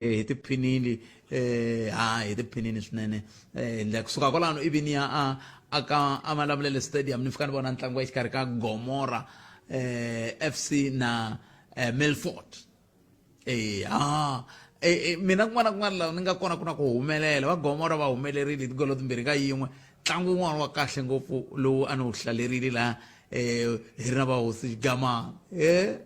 Hi tiphinile ha hi tiphinile swinene eh kusuka kwalano ivi ni ya a aka amalamulele stadium ni fika ni vona ntlangu wa exikarhi ka gomora eh fc na eh, milford eh ha eh, eh, mina kun'wana na kun'wana laha ni nga kona ku na ku humelela va gomora va humelerile hi tigolo timbirhi ka yin'we ntlangu wun'wana wa kahle ngopfu lowu a ni wu hlalerile laha eh hi ri na vahosi xigamana eh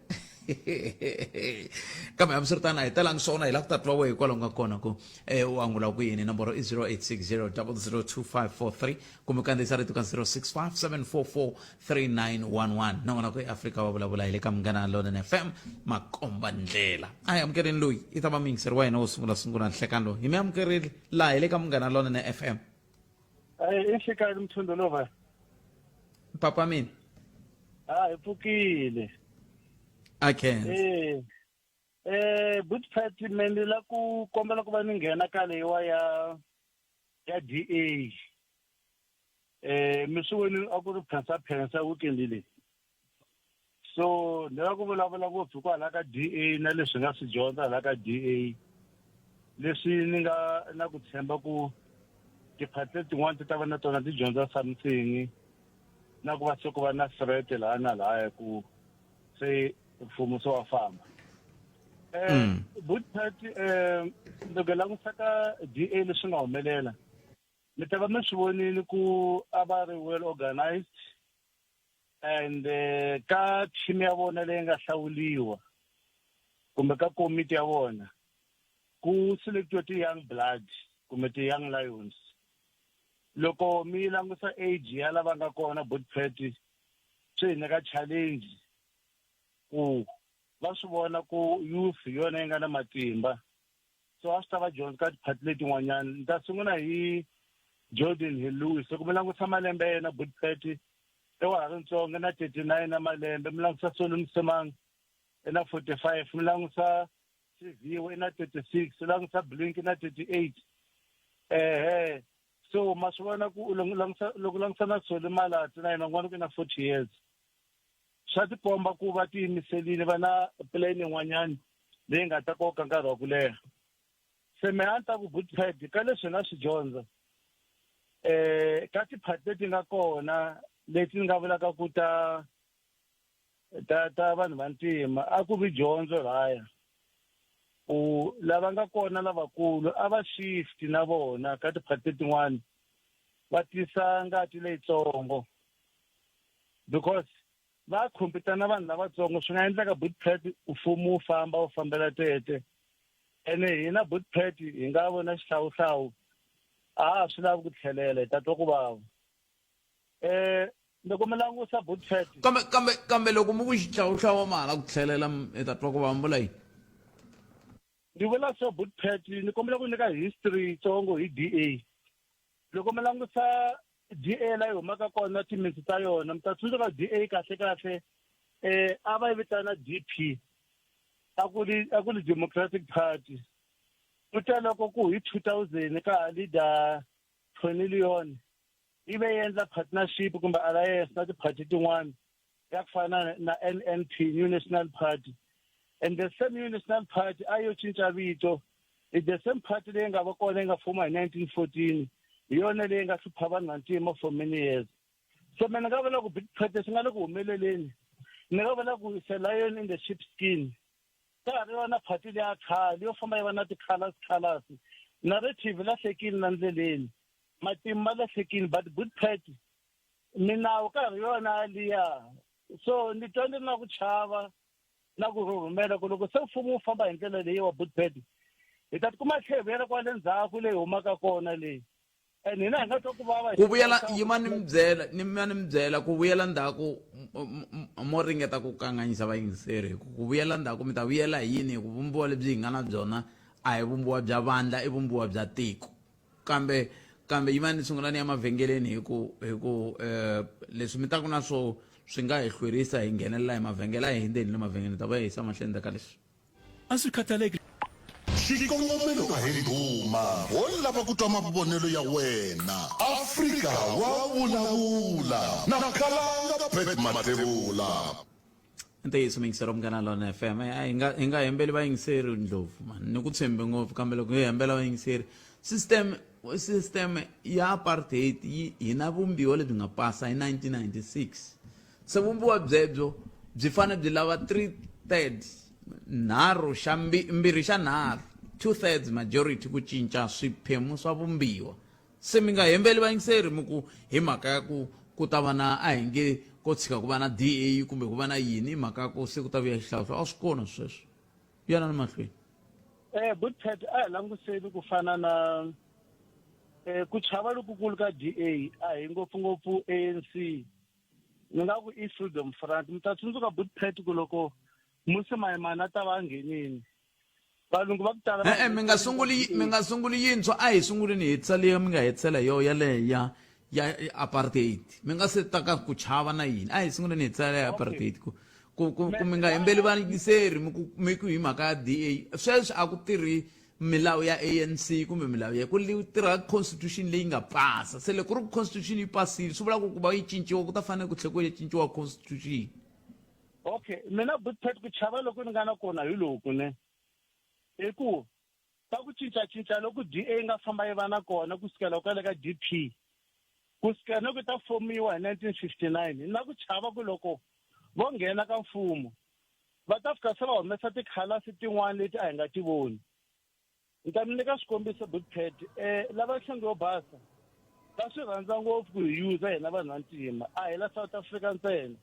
kambe hambiswiritano a hi talangi swona hi lava ku ta twa wehe hikwalaho nga kona ku eh u angula ku yini nomboro i 0860 002543 kumbe kandziyisa rito ka 0657443911 na vona ku eafrika va vulavula hi le ka munghana lonene fm makomba ndlela a hi amukeleni loyi i ta va muyingiseri wa hina wo sungula sungula nhlekani lowu hi mi amukerile laha hi le ka munghana lonene fm i xikali mthundo lova papa mina a hi pfukile a khensa eh eh but phat me ni la ku kombela ku va ni nghena ka leyiwa ya ya DA eh mi swi voni a ku ri phensa phensa weekend leyi so ni lava ku vulavula ngopfu hikwalaho ka DA na leswi nga swi dyondza hala ka DA leswi ni nga na ku tshemba ku tiphati letin'wana ti ta va na tona ti dyondza something na ku va se ku va na threat laha na lahaya ku se mfumo se wa famba um good party um loko langutisa ka DA leswi nga humelela mi ta va mi swi vonile ku a va ri well organized and eh, ka team ya vona leyi nga hlawuliwa kumbe ka komiti ya vona ku selectiwa ti-young blood kumbe ti-young lions loko mi langusa age ya lava nga kona botpet swi hi nyika challenge ku va swi vona ku youth hi yona yi nga na matimba so a swi ta va dyondza ka tiphati letin'wanyana ni ta sungula hi jordan hi lewis loko mi langusa malembe ya yena botpet i wa ha ri ntsongo na 39 ya malembe mi langusa Solly Msimang i na 45 mi langusa Siviwe i na 36 mi langusa Blink i na 38 ehe so ma swi vona ku langusa loko langusa na Solly Malatsi na yena n'wana ku i na 40 years swa tikomba ku va tiyimiselile va na plan yin'wanyana leyi nga ta koka nkarhi wa ku leha se me a ni ta ku good pad ka leswi hi nga swi dyondza eh ka tiphati leti nga kona leti ni nga vulaka ku ta ta ta vanhu vantima a ku vi dyondzo laya ku lava nga kona lavakulu a va shift na vona ka tiphati letin'wana va tisa ngati leyitsongo because va khompita na vanhu lavatsongo swi nga endleka bootpad mfumo wu famba wu fambela tete ene hina bootpad hi nga vona xihlawuhlawu a ha swi lavi ku tlhelela hi ta twa ku vava um loko mi langusa bootpad kambe kambe kambe loko mi ku xihlawuhlawu ma hala ku tlhelela hi ta twa ku vava mi vula yini ndzi vula swo bootpad ni kombela ku nyika history yitsongo hi d a loko mi langusa DA la yi humaka kona timitsu ta yona mi ta tsundzuka DA kahle kahle eh a va yi vitana DP a ku ri a ku ri Democratic Party ku ta loko ku hi 2000 ka ha leader Tony Leon yi ve yi endla partnership kumbe alliance na tiphati tin'wana ya ku fana na NNP New National Party and the same New National Party a yo cinca vito i the same party leyi nga va kona yi nga fuma hi 1914 hi yona leyi nga hlupha vanhu vantima for many years so mina ni nga vula ku big party swi nga le ku humeleleni ni nga vula ku it's a lion in the sheep skin ka ha ri yona party leya khale yo famba yi va na ti-colors colors narrative lahlekile na ndleleni matimu ma lahlekile but good party minawu ka ha ri yona liya so ni twa ni ri na ku chava na ku rhurhumela ku loko se mfumo wu famba hi ndlela leyi wa bootpad hi ta tikuma tlhe hi vuyela kwale ndzhaku leyi humaka kona leyi and hina hi nga twa ku vava ku vuyela yima ni mi byela ni ma ni mi byela ku vuyela ndzhaku mo ringeta ku kanganyisa vayingiseri hi ku ku vuyela ndzhaku mi ta vuyela hi yini hi ku vumbiwa lebyi hi nga na byona a hi vumbiwa bya vandla i vumbiwa bya tiko kambe kambe yimani ni sungula ni ya mavhengeleni hi ku hi ku um leswi mi taku na swo swi nga hi hlwerisa hi nghenelela hi mavhengele a hi hindzeni le mavhengeleni ta vuya hi yisa mahlweni ndzhaku ka leswi A swi khathaleki. Xikongomelo a hi ndhuma, ho lava ku twa mavonelo ya wena. Afrika wa vulavula na Khalanga Pat Mathebula. Ntiyiso muyingiseri wa Munghana Lonene FM hi nga hi nga hembeli vayingiseri ndlopfu mani ni ku tshembi ngopfu kambe loko hi hembela vayingiseri system system ya apartheid yi hi na vumbiwa lebyi nga pasa hi 1996 se vumbiwa byebyo byi fanele byi lava 3 thirds nharhu xa mbirhi xa nharhu 2 thirds majority ku cinca swiphemu swa vumbiwa. Se mi nga hembeli vayingiseri mi ku hi mhaka ya ku ku ta va na a hi nge ko tshika ku va na DA kumbe ku va na yini hi mhaka ya ku se ku ta vuya xihlawuhlawu a swi kona sweswo yana ni mahlweni. Butpet a hi languseni ku fana na ku chava lokukulu ka DA a hi ngopfungopfu ANC ni nga ku i Freedom Front. Mi ta tsundzuka Butpet ku loko Mmusi Maimane a ta va a nghenini valungu va ku tala e-e mi nga sunguli mi nga sunguli yintshwa a hi sunguleni hi hetisa leyo mi nga hetisela yo yaleyo ya ya apartheid mi nga se ta ka ku chava na yini a hi sunguleni hi hetisela ya apartheid ku ku ku ku mi nga hembeli vayingiseri mi ku mi ku hi mhaka ya DA sweswi a ku tirhi milawu ya ANC kumbe milawu ya ku tirha constitution leyi nga pasa se loko ku ri ku constitution yi pasile swi vula ku ku va yi cinciwa ku ta fanele ku tlhela ku cinciwa constitution. Okay mina Butpet ku chava loko ni nga na kona hi loku ne i ku ka ku cincacinca loku DA yi nga famba yi va na kona ku sukela kwale ka DP ku sukela loko yi ta fomiwa hi 1959 ni na ku chava ku loko vo nghena ka mfumo va ta fika se va humesa tikhalasi tin'wana leti a hi nga ti voni. Ni ta mi nyika xikombiso Butpet lava nhlonge yo basa va swi rhandza ngopfu ku hi user hina vanhu va ntima a hi la South Africa ntsena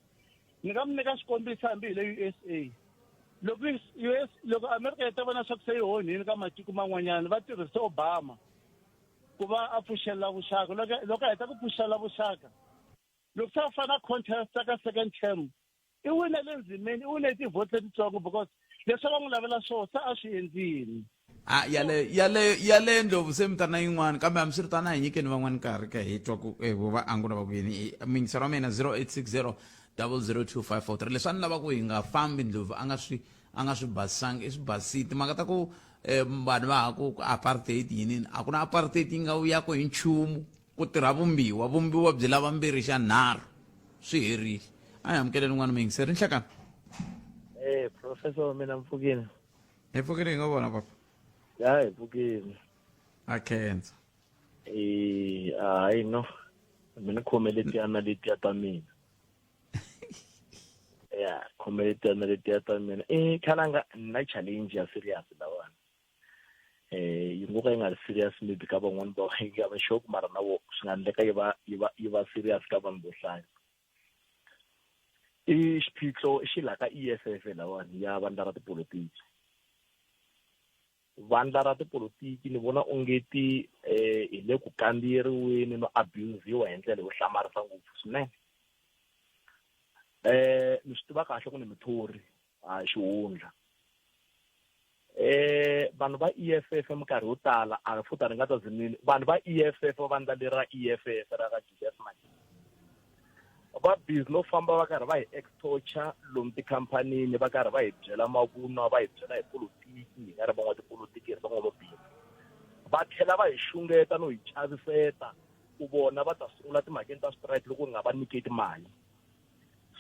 ni nga mi nyika xikombiso hambi hi le USA loko US loko America yi ta vona swa ku se yi onhini ka matiko man'wanyana va tirhise Obama ku va a pfuxelela vuxaka loko loko a heta ku pfuxelela vuxaka loko se a fana contest ka second term i wine le ndzimeni i wine tivhoti letitsongo because leswi a va n'wi lavela swona se a swi endlile. A yaleyo yaleyo yaleyo ndlopfu se mi ta na yin'wana kambe hambiswiritano a hi nyikeni van'wana nkarhi ka hi twa ku eh, vo va angula va ku yini. Muyingiseri wa mina 0860 002543 leswi a ni lava ku hi nga fambi ndlopfu a nga swi a nga swi basisangi i swi basisile timhaka ta ku vanhu va ha ku apartheid yini a ku na apartheid yi nga vuyaka hi nchumu. Ku tirha vumbiwa. Vumbiwa byi lava mbirhi xa nharhu. Swi herile. A hi amukeleni un'wana muyingiseri. Nhlekani. Eh, professor wa mina mpfukini. Hi pfukile hi nga vona papa. Ya hi pfukile. A khensa. Eh, hayi no. Mina khome letiyana letiya ta mina. Ya, khome letiyana letiya ta mina. Eh, khalanga na challenge ya serious lawani. Eh yi ngo ka yi nga ri serious maybe ka van'wani va yi nga va sure mara na vo swi nga endleka yi va yi va yi va serious ka vanhu vo hlaya. I xiphiqo xi la ka E_F_F lawani ya vandla ra tipolotiki. Vandla ra tipolotiki ni vona ongeti hi le ku kandziyeriweni no abuse-iwa hi ndlela yo hlamarisa ngopfu swinene. Ni swi tiva kahle ku ni muthori a xihundla. Vanhu va EFF minkarhi yo tala a futhi a ni nga ta ze ni vanhu va EFF va vandla leri ra EFF ra ka Julius Malema va busy no famba va karhi va hi extorture lomu tikhampanini va karhi va hi byela mavunwa va hi byela hi polotiki hi nga ri van'watipolotiki hi ri van'wamabindzu va tlhela va hi xungeta no hi chaviseta ku vona va ta sungula timhakeni ta strike loko hi nga va nyiketi mali.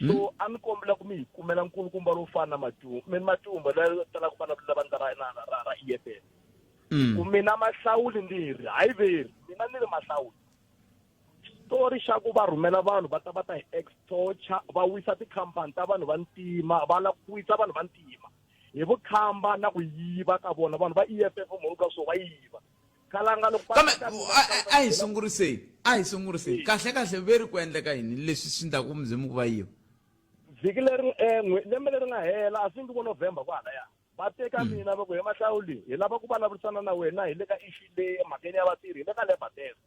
So hmm? A ni kombela ku mi hi kumela nkulukumba lowo fana na Matumba mi Matumba loyi talaka ku vulavula vandla ra ra ra ra EFF ku mina Mahlawuli ni ri hayi veri mina ni ri Mahlawuli xitori xa ku va rhumela vanhu va ta va ta hi extorture va wisa tikhampani ta vanhu va ntima va lava ku wisa vanhu va ntima hi vukhamba na ku yiva ka vona vanhu va EFF munhu ka swo va yiva. Khalanga loko kambe a hi sunguriseni a hi sunguriseni kahle kahle ve ri ku endleka yini leswi swi endlaku muzimu ku va yiva vhiki leri eh, lembe leri nga hela a swi ngi vo November kwahalaya va teka mina va ku he Mahlawuli hi lava ku vulavurisana na wena hi le ka issue leyi emhakeni ya vatirhi hi le ka labour desk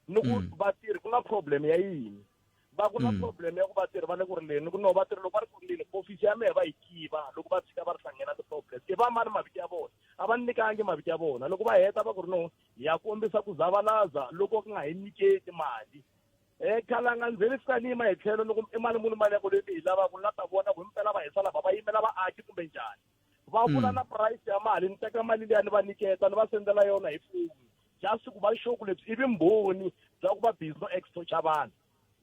ni ku vatirhi ku na problem ya yini va ku na problem ya ku vatirhi va le ku rileni ni ku no vatirhi loko va ri ku rileni ofisi ya mehe va yi tiva loko va tshika va ri hlangena ti-problems i va mani mavito ya vona a va nyikangi mavito ya vona loko va heta va ku ri no hi ya kombisa ku zavalaza loko ku nga hi nyiketi mali e khalanga ndzeni fika ni yima hi tlhelo ni ku i mali muni mali ya ku leyi mi yi lavaka ni la ta vona ku himpela va hisa lava va yimela vaaki kumbe njhani va vula na price ya mali ni teka mali liya ni va nyiketa ni va sendela yona hi foni just ku va sure ku lebyi i vumbhoni bya ku va busy no extorture vanhu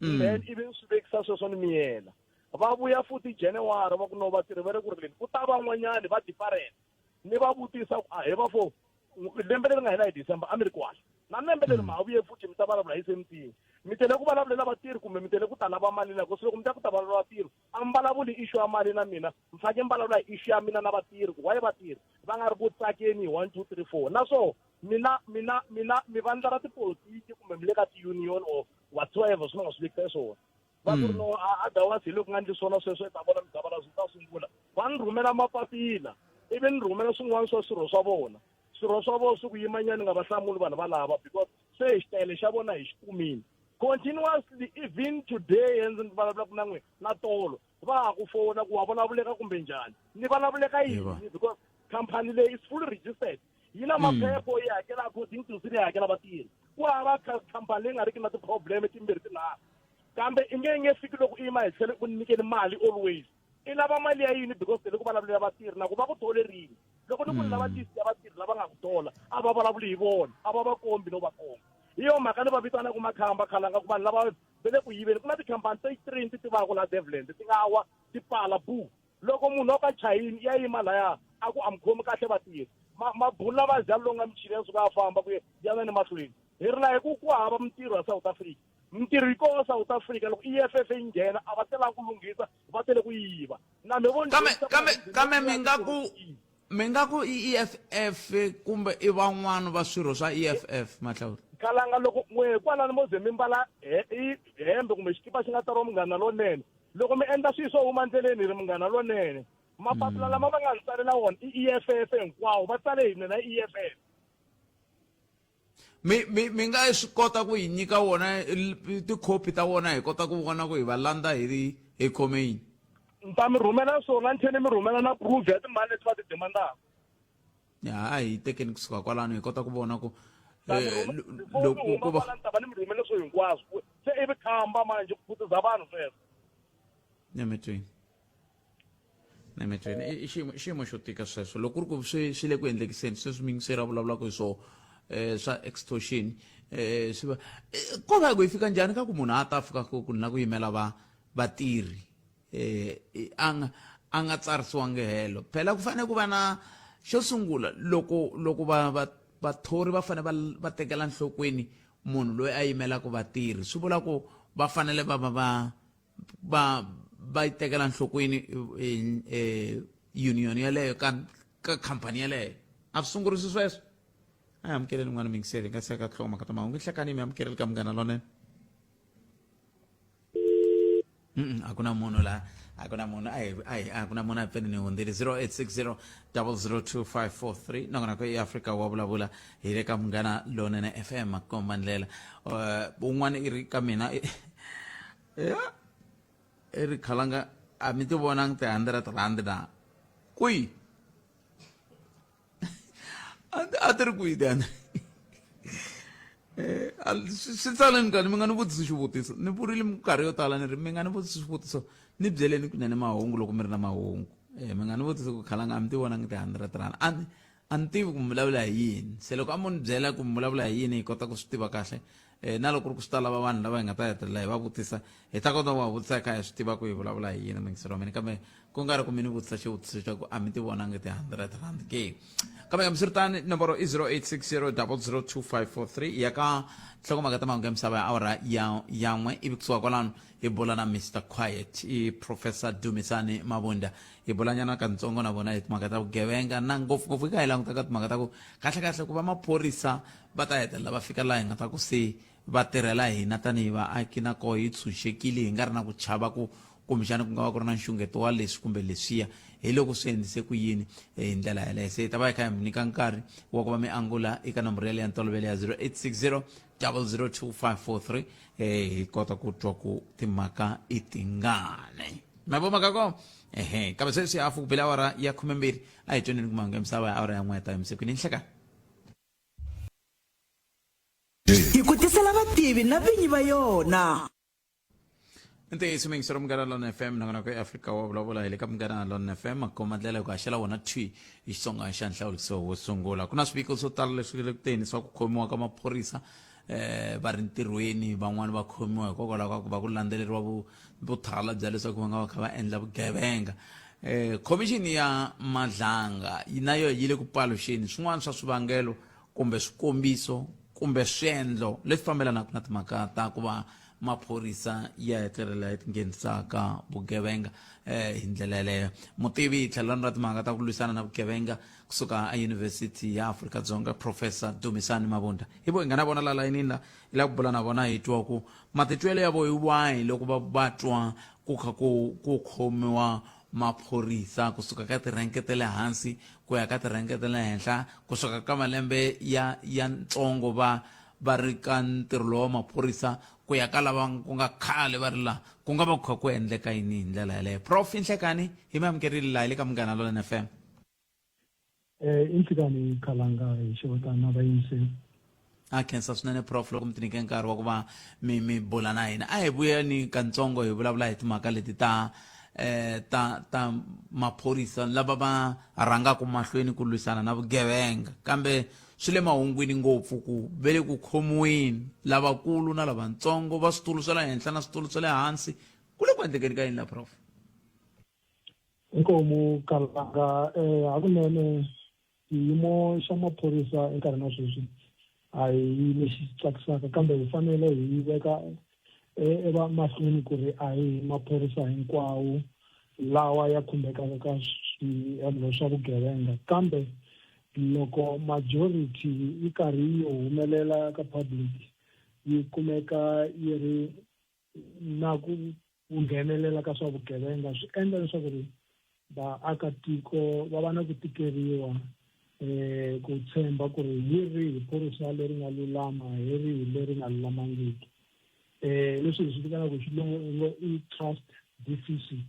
then ivi ni swi vekisa sweswo ni miyela. Va vuya futhi January va ku no vatirhi va le ku rileni, ku ta van'wanyani va different. Ni va vutisa ku ahee vafo lembe leri nga hela hi December a mi ri kwala na lembe leri ma ha vuye futhi mi ta vulavula hi same thing. Mi tele ku vulavulela vatirhi kumbe mi tele ku ta lava mali na? Ku loko mi ta ku ta vulavula vatirhi a mi vulavuli issue ya mali na mina, mi faneke mi vulavula hi issue ya mina na vatirhi, ku why vatirhi va nga ri ku tsakeni hi 1 2 3 4. Naswo mina mina mina mi vandla ra tipolotiki kumbe mi le ka ti-union or whatsoever swi nga swi vekisa swona. Va ku ri no otherwise hi loko nga endli swona sweswo i ta vona mizavalazo yi ta sungula. Va ni rhumela mapapila ivi ni rhumela swin'wana swa swirho swa vona, swirho swa vona swi ku yimanyana nga va hlamuli vanhu valava because se hi xitayele xa vona hi xi kumile continuously. Even today ndzi vulavulaka na n'wina na tolo va ha ku fona ku wa vulavuleka kumbe njhani. Ni vulavuleka yini? Because khampani leyi is fully registered, yi na maphepho, yi hakela according to yi hakela vatirhi. Ku hava khampani leyi nga riki na ti-problem timbirhi tinharhu, kambe i nge nge fiki loko i yima hi tlhelo ku nyikeni mali always. I lava mali ya yini? Because tele ku vulavulela vatirhi na ku va ku tholerini. Loko ni ku ni lava list ya vatirhi lava nga ku thola, a va vulavuli hi vona, a va va kombi no va komba. Hi yo mhaka ni va vitanaka makhamba khalanga ku vanhu lava va le ku yiveni. Ku na tikhampani ta three ti tivaka laha Devland ti nga wa ti pfala bu. Loko munhu wa ka chayini ya yima laya a ku a mi khomi kahle vatirhi, mabulu lava za longa michini ya suka ya famba ku ya na ni mahlweni. Hi ri laha hi ku ku hava mintirho ya South Africa, mintirho yi kona South Africa. Loko EFF yi nghena a va telanga ku lunghisa, va tele ku yiva. Na me vo Kambe kambe kambe mi nga ku i EFF kumbe i van'wana va swirho swa EFF, Mahlawuri? Kalanga, loko n'we kwalano mo ze mi mbala i hembe kumbe xikipa xi nga tsariwa Munghana Lonene, loko mi endla swilo swo huma ndleleni hi ri Munghana Lonene. Mapapila lama va nga ni tsalela wona i EFF hinkwawo, va tsale hi mina EFF. Mi nga swi kota ku hi nyika wona tikhopi ta wona hi kota ku vona ku hi va landza hi khome yini? Ni ta mi rhumela swona, ni tlhela ni mi rhumela na proof ya timali leti va ti demandaka. Ya, a hi tekeni kusuka kwalano hi kota ku vona ku loko ku va ta va ni mi rhumele swo hinkwaswo, se i vukhamba manje ku khutaza vanhu sweswo. Nyametweni, nyametweni, i xiyimo xo tika sweswo. Loko ku ri ku swi le ku endlekiseni sweswi miyingiseri a vulavulaka hi swoho swa extortion, swi va ko va ku hi fika njhani ka ku munhu a ta fika ku na ku yimela va vatirhi a nga tsarisiwangi helo? Phela ku fanele ku va na xo sungula, loko va vathori va fanele va tekela nhlokweni munhu loyi a yimelaka vatirhi, swi vula ku va fanele va yi tekela nhlokweni union yeleyo ka khampani yeleyo. A swi sungurisi sweswo. A hi amukeleni n'wana mingiseri hi nga seka tlhoma ka mahungu. Nhlekani mi amukeleli ka Munghana Lonene. A ku na munhu laha, a ku na munhu, a ku na munhu. A hi pfeni ni hundzile 0860 002543. Nongonoko i Afrika wa Vulavula, hi le ka Munghana Lonene FM, komba ndlela. Un'wana i ri ka mina ya i ri khalanga a mi ti vonangi ti-100 rand na kwihi? A ti ri kwihi ti-100? Swi tsaleni kani mi nga ni vutisi xivutiso. Ni vurile minkarhi yo tala ni ri mi nga ni vutisi xivutiso, ni byeleni kunene mahungu loko mi ri na mahungu. Mi nga ni vutisi ku khalanga a mi ti vonangi ti-100 rand. A ni tivi ku mi vulavula hi yini. Se loko a mo ni byela ku mi vulavula hi yini, hi kota ku swi tiva kahle. Na loko ku ri ku swi ta lava vanhu lava hi nga ta hetelela hi va vutisa, hi ta kota ku va vutisa hi kha hi swi tiva ku hi vulavula hi yini, muyingiseri wa mina, kambe ku nga ri ku mi ni vutisa xivutiso xa ku a mi ti vonangi ti-100 rand ke. Kambe hambiswiritano, nomboro i 0860 002543. Ya ka nhlokomhaka ta mahungu ya misava ya awara ya 1, ivi kusuka kwalano hi bula na Mr Quiet, i Professor Dumisani Mabunda. Hi bulanyana katsongo na vona hi timhaka ta vugevenga, na ngopfungopfu hi kha hi languta ka timhaka ta ku kahlekahle ku va maphorisa va ta hetelela va fika laha hi nga ta ku se va tirhela hina tanihi vaaki na koho hi tshunxekile, hi nga ri na ku chava ku kumbexana ku nga va ku ri na nxungeto wa leswi kumbe leswiya, hi loko swi endlise ku yini hi ndlela yaleyo. Se hi ta va hi kha hi mi nyika nkarhi wa ku va mi angula eka nomboro yaleyo ya ntolovelo ya 0860 002543, hi kota ku twa ku timhaka i tingani. Ma vo mhaka ko ehe. Kambe sweswi hafu ku bile awara ya 12, a hi tweneni ku mahungu ya misava ya awara ya 1 ta emisikwini nhlekani. Hi ku tisela vativi na vinyi va yona. Ntiyiso miyingisero Munghana Lona FM, nongonoko ya Afrika wa Vulavula, hi le ka Munghana Lona FM, makomba ndlela ku haxela wona thwi hi Xitsonga xa nhlawuliso wo sungula. Ku na swiviko swo tala leswi le ku teni swa ku khomiwa ka maphorisa. eh va ri ntirhweni van'wani va khomiwa hikokwalaho ka ku va ku landzeleriwa vuthala bya leswaku va nga va kha va endla vugevenga eh khomixini ya madlanga na yo yi le ku paluxeni swin'wana swa swivangelo kumbe swikombiso kumbe swiendlo leswi fambelanaka na timhaka ta ku va maphorisa ya hetelela ya tinghenisaka vugevenga eh hi ndlela yeleyo mutivi hi tlhelweni ra timhaka ta ku lwisana na vugevenga kusuka eyunivhesiti ya Afrika-Dzonga Professor Dumisani Mabunda hi vo hi nga na vona la layinini la hi lava ku bula na vona hi twa ku matitwelo ya vo hi wahi loko va va twa ku kha ku ku khomiwa maphorisa kusuka ka tirhenke ta le hansi ku ya ka tirhenke ta le henhla kusuka ka malembe ya ya ntsongo va va ri ka ntirho lowa maphorisa ku ya ka lava ku nga khale va ri la ku nga va ku kha ku endleka yini hi ndlela yaleyo prof inhlekani hi mi amukerile laha hi le ka Munghana Lonene FM. Eh, i nhlikani khalanga hi xivotana vayingiseri. A khensa swinene prof loko mi tinike nkarhi wa ku va mi mi bula na hina. A hi vuyeni kantsongo hi vulavula hi timhaka leti ta eh ta ta maphorisa lava va rhangaka mahlweni ku lwisana na vugevenga kambe swi le mahungwini ngopfu ku ve le ku khomiweni lavakulu na lavatsongo va switulu swa le henhla na switulu swa le hansi ku le ku endlekeni ka yini la prof Inkomu Kalanga eh hakunene xiyimo xa maphorisa enkarhini wa sweswi a hi lexi tsakisaka kambe hi fanele hi veka eva mahlweni ku ri a hi maphorisa hinkwawo lawa ya khumbekaka ka swiendlo swa vugevenga kambe loko majority yi karhi yi humelela ka public yi kumeka yi ri na ku ku nghenelela ka swa vugevenga swi endla leswaku ri vaakatiko va va na ku tikeriwa um ku tshemba ku ri hi rihi phorisa leri nga lulama hi rihi leri nga lulamangiki um leswi hi swi vitanaka hi xilungu i ngo i trust deficit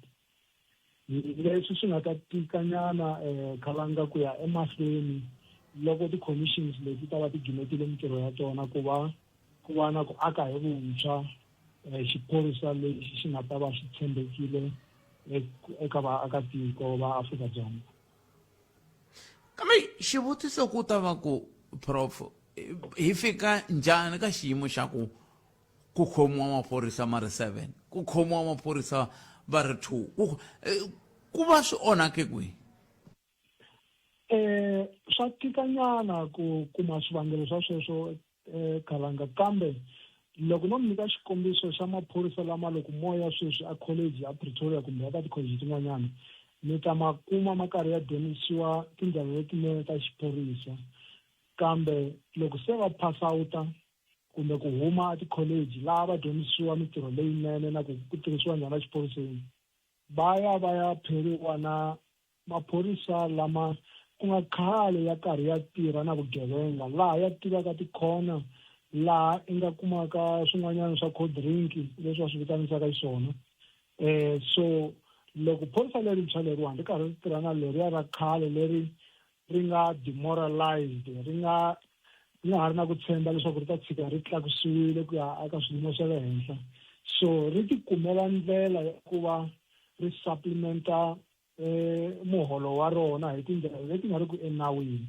leswi swi nga ta tikanyana um khalanga ku ya emahlweni loko ti-commissions leti ta va ti gimetile mintirho ya tona ku va ku va na ku aka hi vuntshwa um xiphorisa lexi xi nga ta va xi tshembekile eka vaakatiko va Afrika-Dzonga. Kambe xivutiso ku ta va ku prof hi fika njhani ka xiyimo xa ku ku khomiwa maphorisa ma ri 7 ku khomiwa maphorisa va ri 2 ku eh, ku va swi onhake kwihi eh swa tikanyana ku kuma swivangelo swa sweswo eh khalanga kambe loko no mi nyika xikombiso xa maphorisa lama loko moya sweswi a college a Pretoria kumbe eka tikholeji tin'wanyana mi ta ma kuma ma karhi ya dyondzisiwa tindlela letinene ta xiphorisa kambe loko se va phasawuta kumbe ku huma etikholeji laha va dyondzisiwa mitirho leyinene na ku ku tirhisiwa njhani exiphoriseni va ya va ya pheriwa na maphorisa lama ku nga khale ya karhi ya tirha na vugevenga laha ya tivaka tikhona laha i nga kumaka swin'wanyana swa cold drink leswi va swi vitanisaka xiswona um so loko phorisa lerintshwa leriwani ri karhi ri tirha na leriya ra khale leri ri nga demoralized ri nga ri nga ha ri na ku tshemba leswaku ri ta tshika ri tlakusiwile ku ya eka swiyimo swa le henhla so ri tikumela ndlela ya ku va ri supplementa um muholo wa rona hi tindlela leti nga ri ku enawini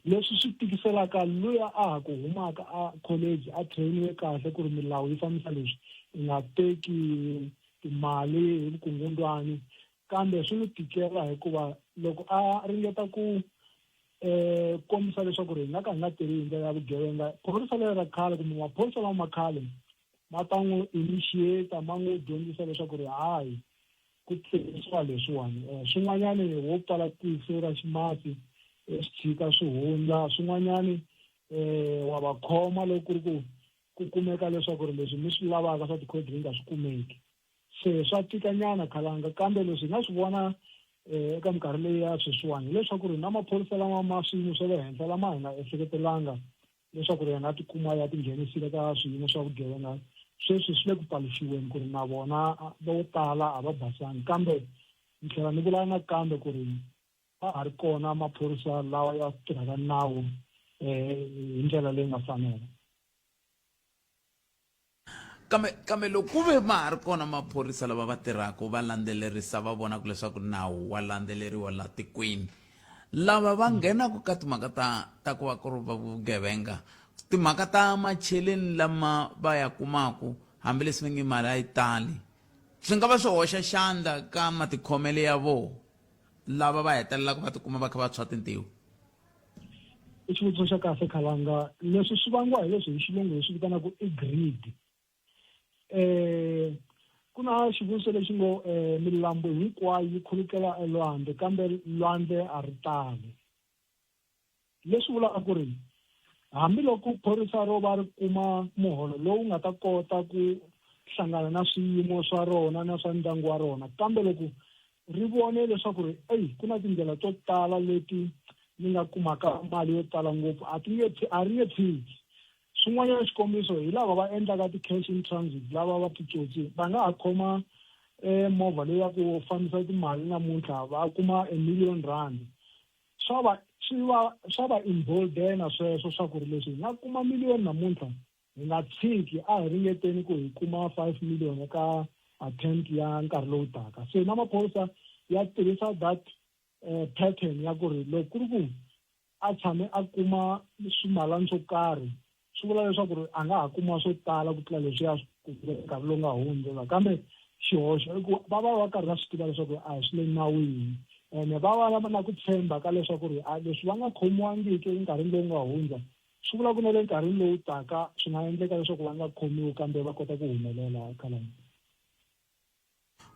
leswi swi tikiselaka luya a ha ku humaka a college a trainiwe kahle ku ri milawu yi fambisa leswi i nga teki timali hi vukungundwani kambe swi n'wi tikela hikuva loko a ringeta ku um kombisa leswaku ri hi nga ka hi nga tirhi hi ndlela ya vugevenga phorisa leri ra khale kumbe maphorisa lama ma khale ma ta n'wi initiate ma n'wi dyondzisa leswaku ri hayi ku tirhisiwa leswiwani um swin'wanyani wo pfala tihlo ra ximatsi swi tshika swi hundza swin'wanyani um wa va khoma loko ku ri ku ku kumeka leswaku ri leswi mi swi lavaka swa ti-cold drink a swi kumeki Se swa tikanyana khalanga kambe leswi hi nga swi vona eh, eka minkarhi leyi ya sweswiwani hileswaku ri na maphorisa lama ma swiyimo swa le henhla lama hi nga ehleketelanga leswaku ri ya nga tikuma ya tinghenisile ka swiyimo swa vugevenga sweswi swi le ku paluxiweni ku ri na vona vo tala a va basangi kambe ni tlhela ni vula nakambe ku ri va ha ri kona maphorisa lawa ya tirhaka nawu um hi ndlela leyi nga fanela Kambe kambe loko ku ve ma ha ri kona maphorisa lava va tirhaka va landzelerisa va vonaka leswaku nawu wa landzeleriwa la tikweni lava va nghenaka ka timhaka ta ta ku va ku ri va vugevenga Timhaka ta macheleni lama va ya kumaku hambileswi va nge mali a yi tali swi nga va swi hoxa xandla ka matikhomelo ya vona lava va hetelelaka va tikuma va kha va tshwa tintiho. I xivutiso xa kahle Khalanga. Leswi swi vangiwa hi leswi hi xilungu hi swi vitanaka i greed. Eh ku na xivuriso lexi ngo eh, milambu hinkwayo yi khulukela elwandle kambe lwandle a ri tali. Leswi vulaka ku ri hambiloko phorisa ro va ri kuma muholo lowu nga ta kota ku hlangana na swiyimo swa rona na swa ndyangu wa rona kambe loko ri vone leswaku ri eyi ku na tindlela to tala leti ni nga kumaka mali yo tala ngopfu a ti nge a ri nge tshiki. Swin'wanyana xikombiso hi lava va endlaka ti-cash in transit lava va titsotsi va nga ha khoma movha leyi ya ku fambisa timali namuntlha va kuma a million rand swa va swi va swa va emboldena sweswo swa ku ri leswi hi nga kuma million namuntlha hi nga tshiki a hi ringeteni ku hi kuma 5 million eka attempt ya nkarhi lowu taka se na maphorisa ya tirhisa that pattern ya ku ri loko ku ri ku a tshame a kuma swimalani swo karhi swi vula leswaku ri a nga ha kuma swo tala ku tlula leswiya swi nkarhi lowu nga hundza kambe xihoxo i ku va va va karhi va swi tiva leswaku a hi swi le nawini ene va va na ku tshemba ka leswaku ri a leswi va nga khomiwangiki enkarhini lowu nga hundza swi vula ku na le nkarhini lowu taka swi nga endleka leswaku va nga khomiwi kambe va kota ku humelela khalani.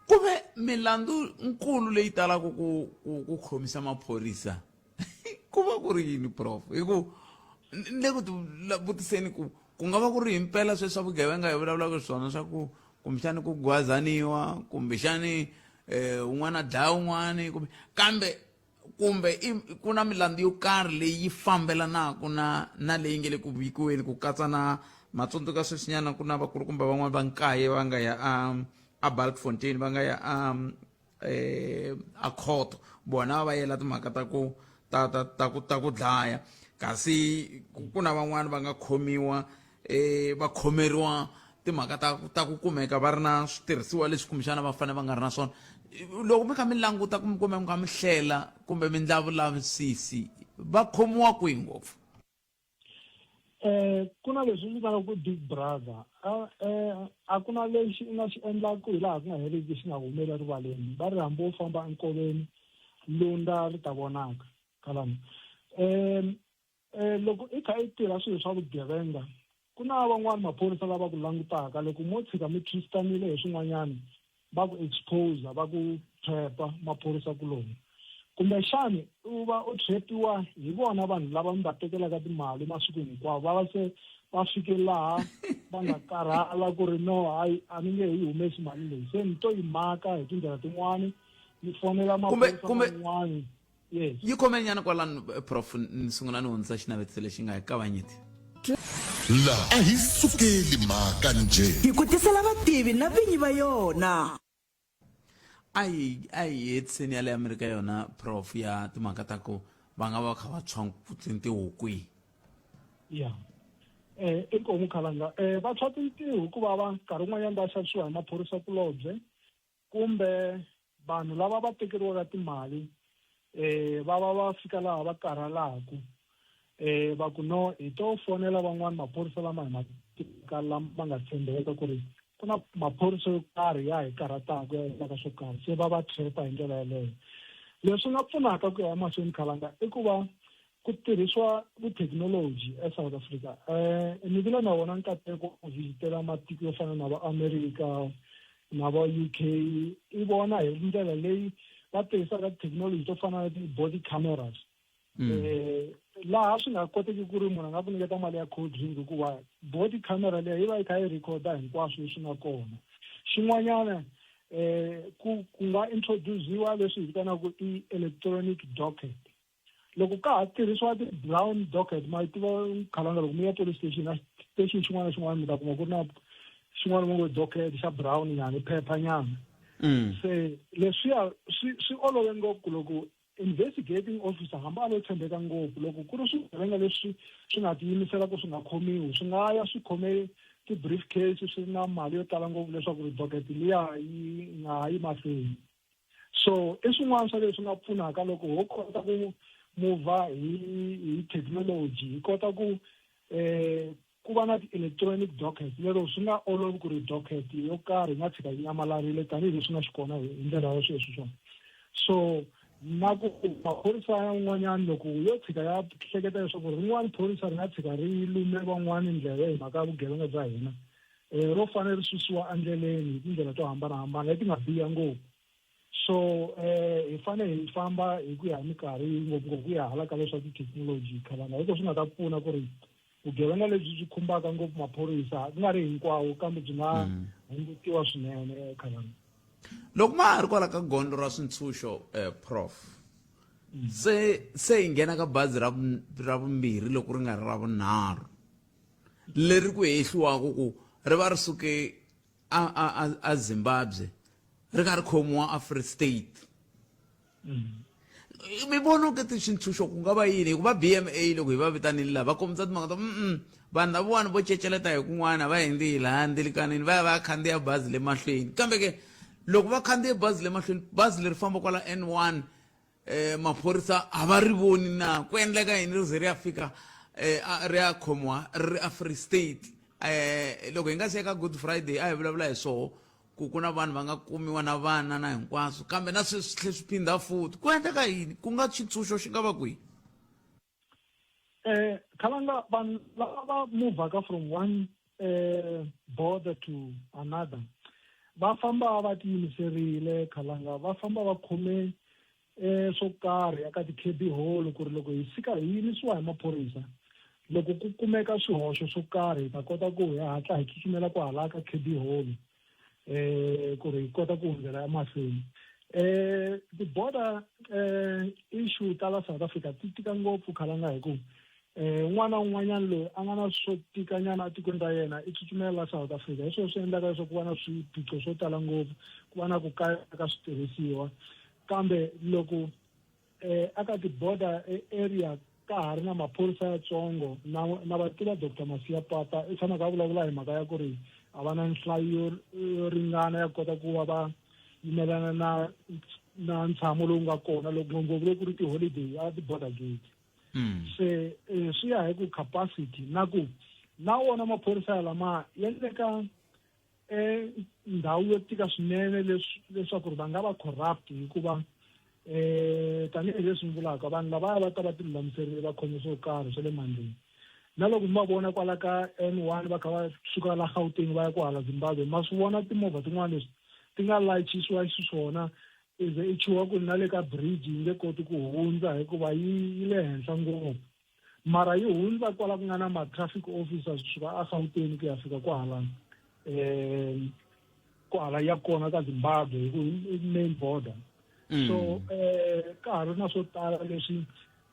Ku ve milandzu nkulu leyi talaka ku ku ku khomisa maphorisa ku va ku ri yini prof hi ku ni le ku ti vutiseni ku ku nga va ku ri himpela sweswi swa vugevenga hi vulavulaka swona swa ku kumbexani ku gwazaniwa kumbexani um un'wana a dlaya un'wani kumbe kambe kumbe i ku na milandzu yo karhi leyi yi fambelanaka na na leyi nge le ku vikiweni ku katsa na matsundzuka sweswinyana ku na vakulukumba van'wana va nkaye va nga ya a a Bultfontein va nga ya a eh a khoto vona va yela timhaka ta ku ta ta ta ku ta ku dlaya kasi ku na van'wana va nga khomiwa eh va khomeriwa timhaka ta ta ku kumeka va ri na switirhisiwa leswi kumbexana va fanele va nga ri na swona loko mi kha mi languta kumbe kumbe mi kha mi hlela kumbe mi ndla vulavisisi va khomiwa kwihi ngopfu? Eh ku na leswi vitanaka ku big brother eh a ku na lexi u nga xi endlaku hi laha ku nga heriki xi nga humeli erivaleni va ri hambi wo famba enkoveni lunda ri ta vonaka khalani um Loko i kha i tirha swilo swa vugevenga, ku na van'wana maphorisa lava ku langutaka loko mo tshika mi twistanile hi swin'wanyana va ku expose va ku trap-a maphorisa kuloni. Kumbexani u va u trap-iwa hi vona vanhu lava mi va tekelaka timali masiku hinkwawo va va se va fike laha va nga karhala ku ri no hayi a ni nge he yi humesi mali leyi se ni to yi maka hi tindlela tin'wani ni fonela maphorisa man'wani. Yes. Yi khome nyana kwalano eh, prof ni sungula ni hundzisa xinavetiso lexi nga hi kavanyeti. La a hi sukeli mhaka njhe. Hi ku tisela vativi na vinyi va yona. A hi a hi hetiseni ya le Amerika yona prof ya timhaka ta ku va nga va kha va tshwa tintiho kwihi. Ya. Eh inkomu khalanga. Eh va tshwa tintiho hikuva va nkarhi wun'wanyana va xavisiwa hi maphorisa kulobye. Kumbe vanhu lava va tekeriwaka timali eh va va va fika laha va karhalaku eh va ku no hi to fonela van'wani maphorisa lama hi ma tivaka lama nga tshembeka ku ri ku na maphorisa yo karhi ya hi karhataka ya endlaka swo karhi se va va trap hi ndlela yeleyo. Leswi nga pfunaka ku ya emahlweni khalanga i ku va ku tirhisiwa vuthekinoloji eSouth Africa ni vile na wona nkateko ku vhizitela matiko yo fana na va America na va UK i vona hi ndlela leyi va tirhisaka tithekinoloji to fana na ti-body cameras laha swi nga koteki ku ri munhu a nga ku nyiketa mali ya cold drink hikuva body camera leyi yi va yi kha yi rhikhoda hinkwaswo leswi nga kona xin'wanyana ku ku nga introduce-iwa leswi hi vitanaka i electronic docket loko ka ha tirhisiwa ti-brown docket ma yi tiva khalanga loko mi ya police station a station xin'wana na xin'wana mi ta kuma ku ri na xin'wana va ngo docket xa brown nyana i phepha nyana se leswiya swi swi olove ngopfu loko investigating officer hambi a lo tshembeka ngopfu loko ku ri swigevenga leswi swi nga tiyimisela ku swi nga khomiwi swi nga ya swi khome ti-brief case swi ri na mali yo tala ngopfu leswaku ri docket liya yi nga ha yi mahlweni So i swin'wana swa leswi nga pfunaka loko ho kota ku muvha hi hi thekinoloji hi kota ku Ku va na ti-electronic docket lero swi nga olovi ku ri docket yo karhi yi nga tshika yi nyamalarile tanihileswi nga xikona hi ndlela ya sweswi swona. So na ku maphorisa yan'wanyana loko yo tshika ya hleketa leswaku rin'wana phorisa ri nga tshika ri lume van'wani ndleve hi mhaka ya vugevenga bya hina um ro fanele ri susiwa endleleni hi tindlela to hambanahambana leti nga biha ngopfu. So hi fanele hi famba hi ku ya hi minkarhi ngopfungopfu ku ya hala ka leswa tithekinoloji khalanga hi ko swi nga ta pfuna ku ri vugevenga lebyi byi khumbaka ngopfu maphorisa ku nga ri hinkwawo kambe byi nga hungutiwa swinene khalanga. Loko ma ha ri kwala ka gondzo ra swintshunxo prof se hi nghena ka bazi ra ra vumbirhi loko ri nga ri ra vunharhu leri ku hehliwaka ku ri va ri suke a a a a Zimbabwe ri kha ri khomiwa a Free State. Mi vona onge ti xintshunxo ku nga va yini hikuva BMA loko hi va vitanile laha va kombisa timhaka ta mm vanhu lavawani vo ceceleta hi kun'wana va hindzi hi laha ndilikanini va ya va ya khandziya bazi le mahlweni kambe ke loko va khandziye bazi le mahlweni bazi leri famba kwala N1 maphorisa a va ri voni na ku endleka yini ri ze ri ya fika ri ya khomiwa ri ri a Free State. Loko hi nga si ya ka Good Friday a hi vulavula hi swoho ku ku na vanhu va nga kumiwa na vana na hinkwaswo kambe na sweswi swi tlhe swi phindha futhi ku endleka yini ku nga xitshunxo xi nga va kwihi? Khalanga vanhu lava va movhaka from one border to another va famba va tiyimiserile khalanga va famba va khome swo karhi eka ti-cubby hole ku ri loko hi fika hi yimisiwa hi maphorisa loko ku kumeka swihoxo swo karhi hi ta kota ku hi hatla hi tsutsumela kwahala ka cubby hole ku ri hi kota ku hundzela emahlweni. Ti-border issue ta la South Africa ti tika ngopfu khalanga hi ku un'wana na un'wanyana loyi a nga na swo tikanyana etikweni ra yena i tsutsumela la South Africa. Hi swona swi endlaka leswaku ku va na swiphiqo swo tala ngopfu ku va na ku kala ka switirhisiwa kambe loko aka ti-border area ka ha ri na maphorisa yatsongo na na va tiva Doctor Masiya Pata i tshamaka a vulavula hi mhaka ya ku ri a va na nhlayo yo ringana ya kota ku va va yimelana na na ntshamo lowu nga kona loko ngopfungopfu loko ku ri ti-holiday a ti-border gate. Se swi ya hi ku capacity na ku na wona maphorisa lama ya le ka ndhawu yo tika swinene leswaku ri va nga va corrupt hikuva tanihileswi ni vulaka vanhu lavaya va ta va ti lulamiserile va khome swo karhi swa le mandleni na loko mi va vona kwala ka N1 va kha va suka la Gauteng va ya kwahala Zimbabwe ma swi vona timovha tin'wana leswi ti nga layichisiwa xiswona i ze i chuha ku na le ka bridge yi nge koti ku hundza hikuva yi le henhla ngopfu mara yi hundza kwala ku nga na ma-traffic officers kusuka a Gauteng ku ya fika kwahala kwahala ya kona ka Zimbabwe hi ku i main border. So ka ha ri na swo tala leswi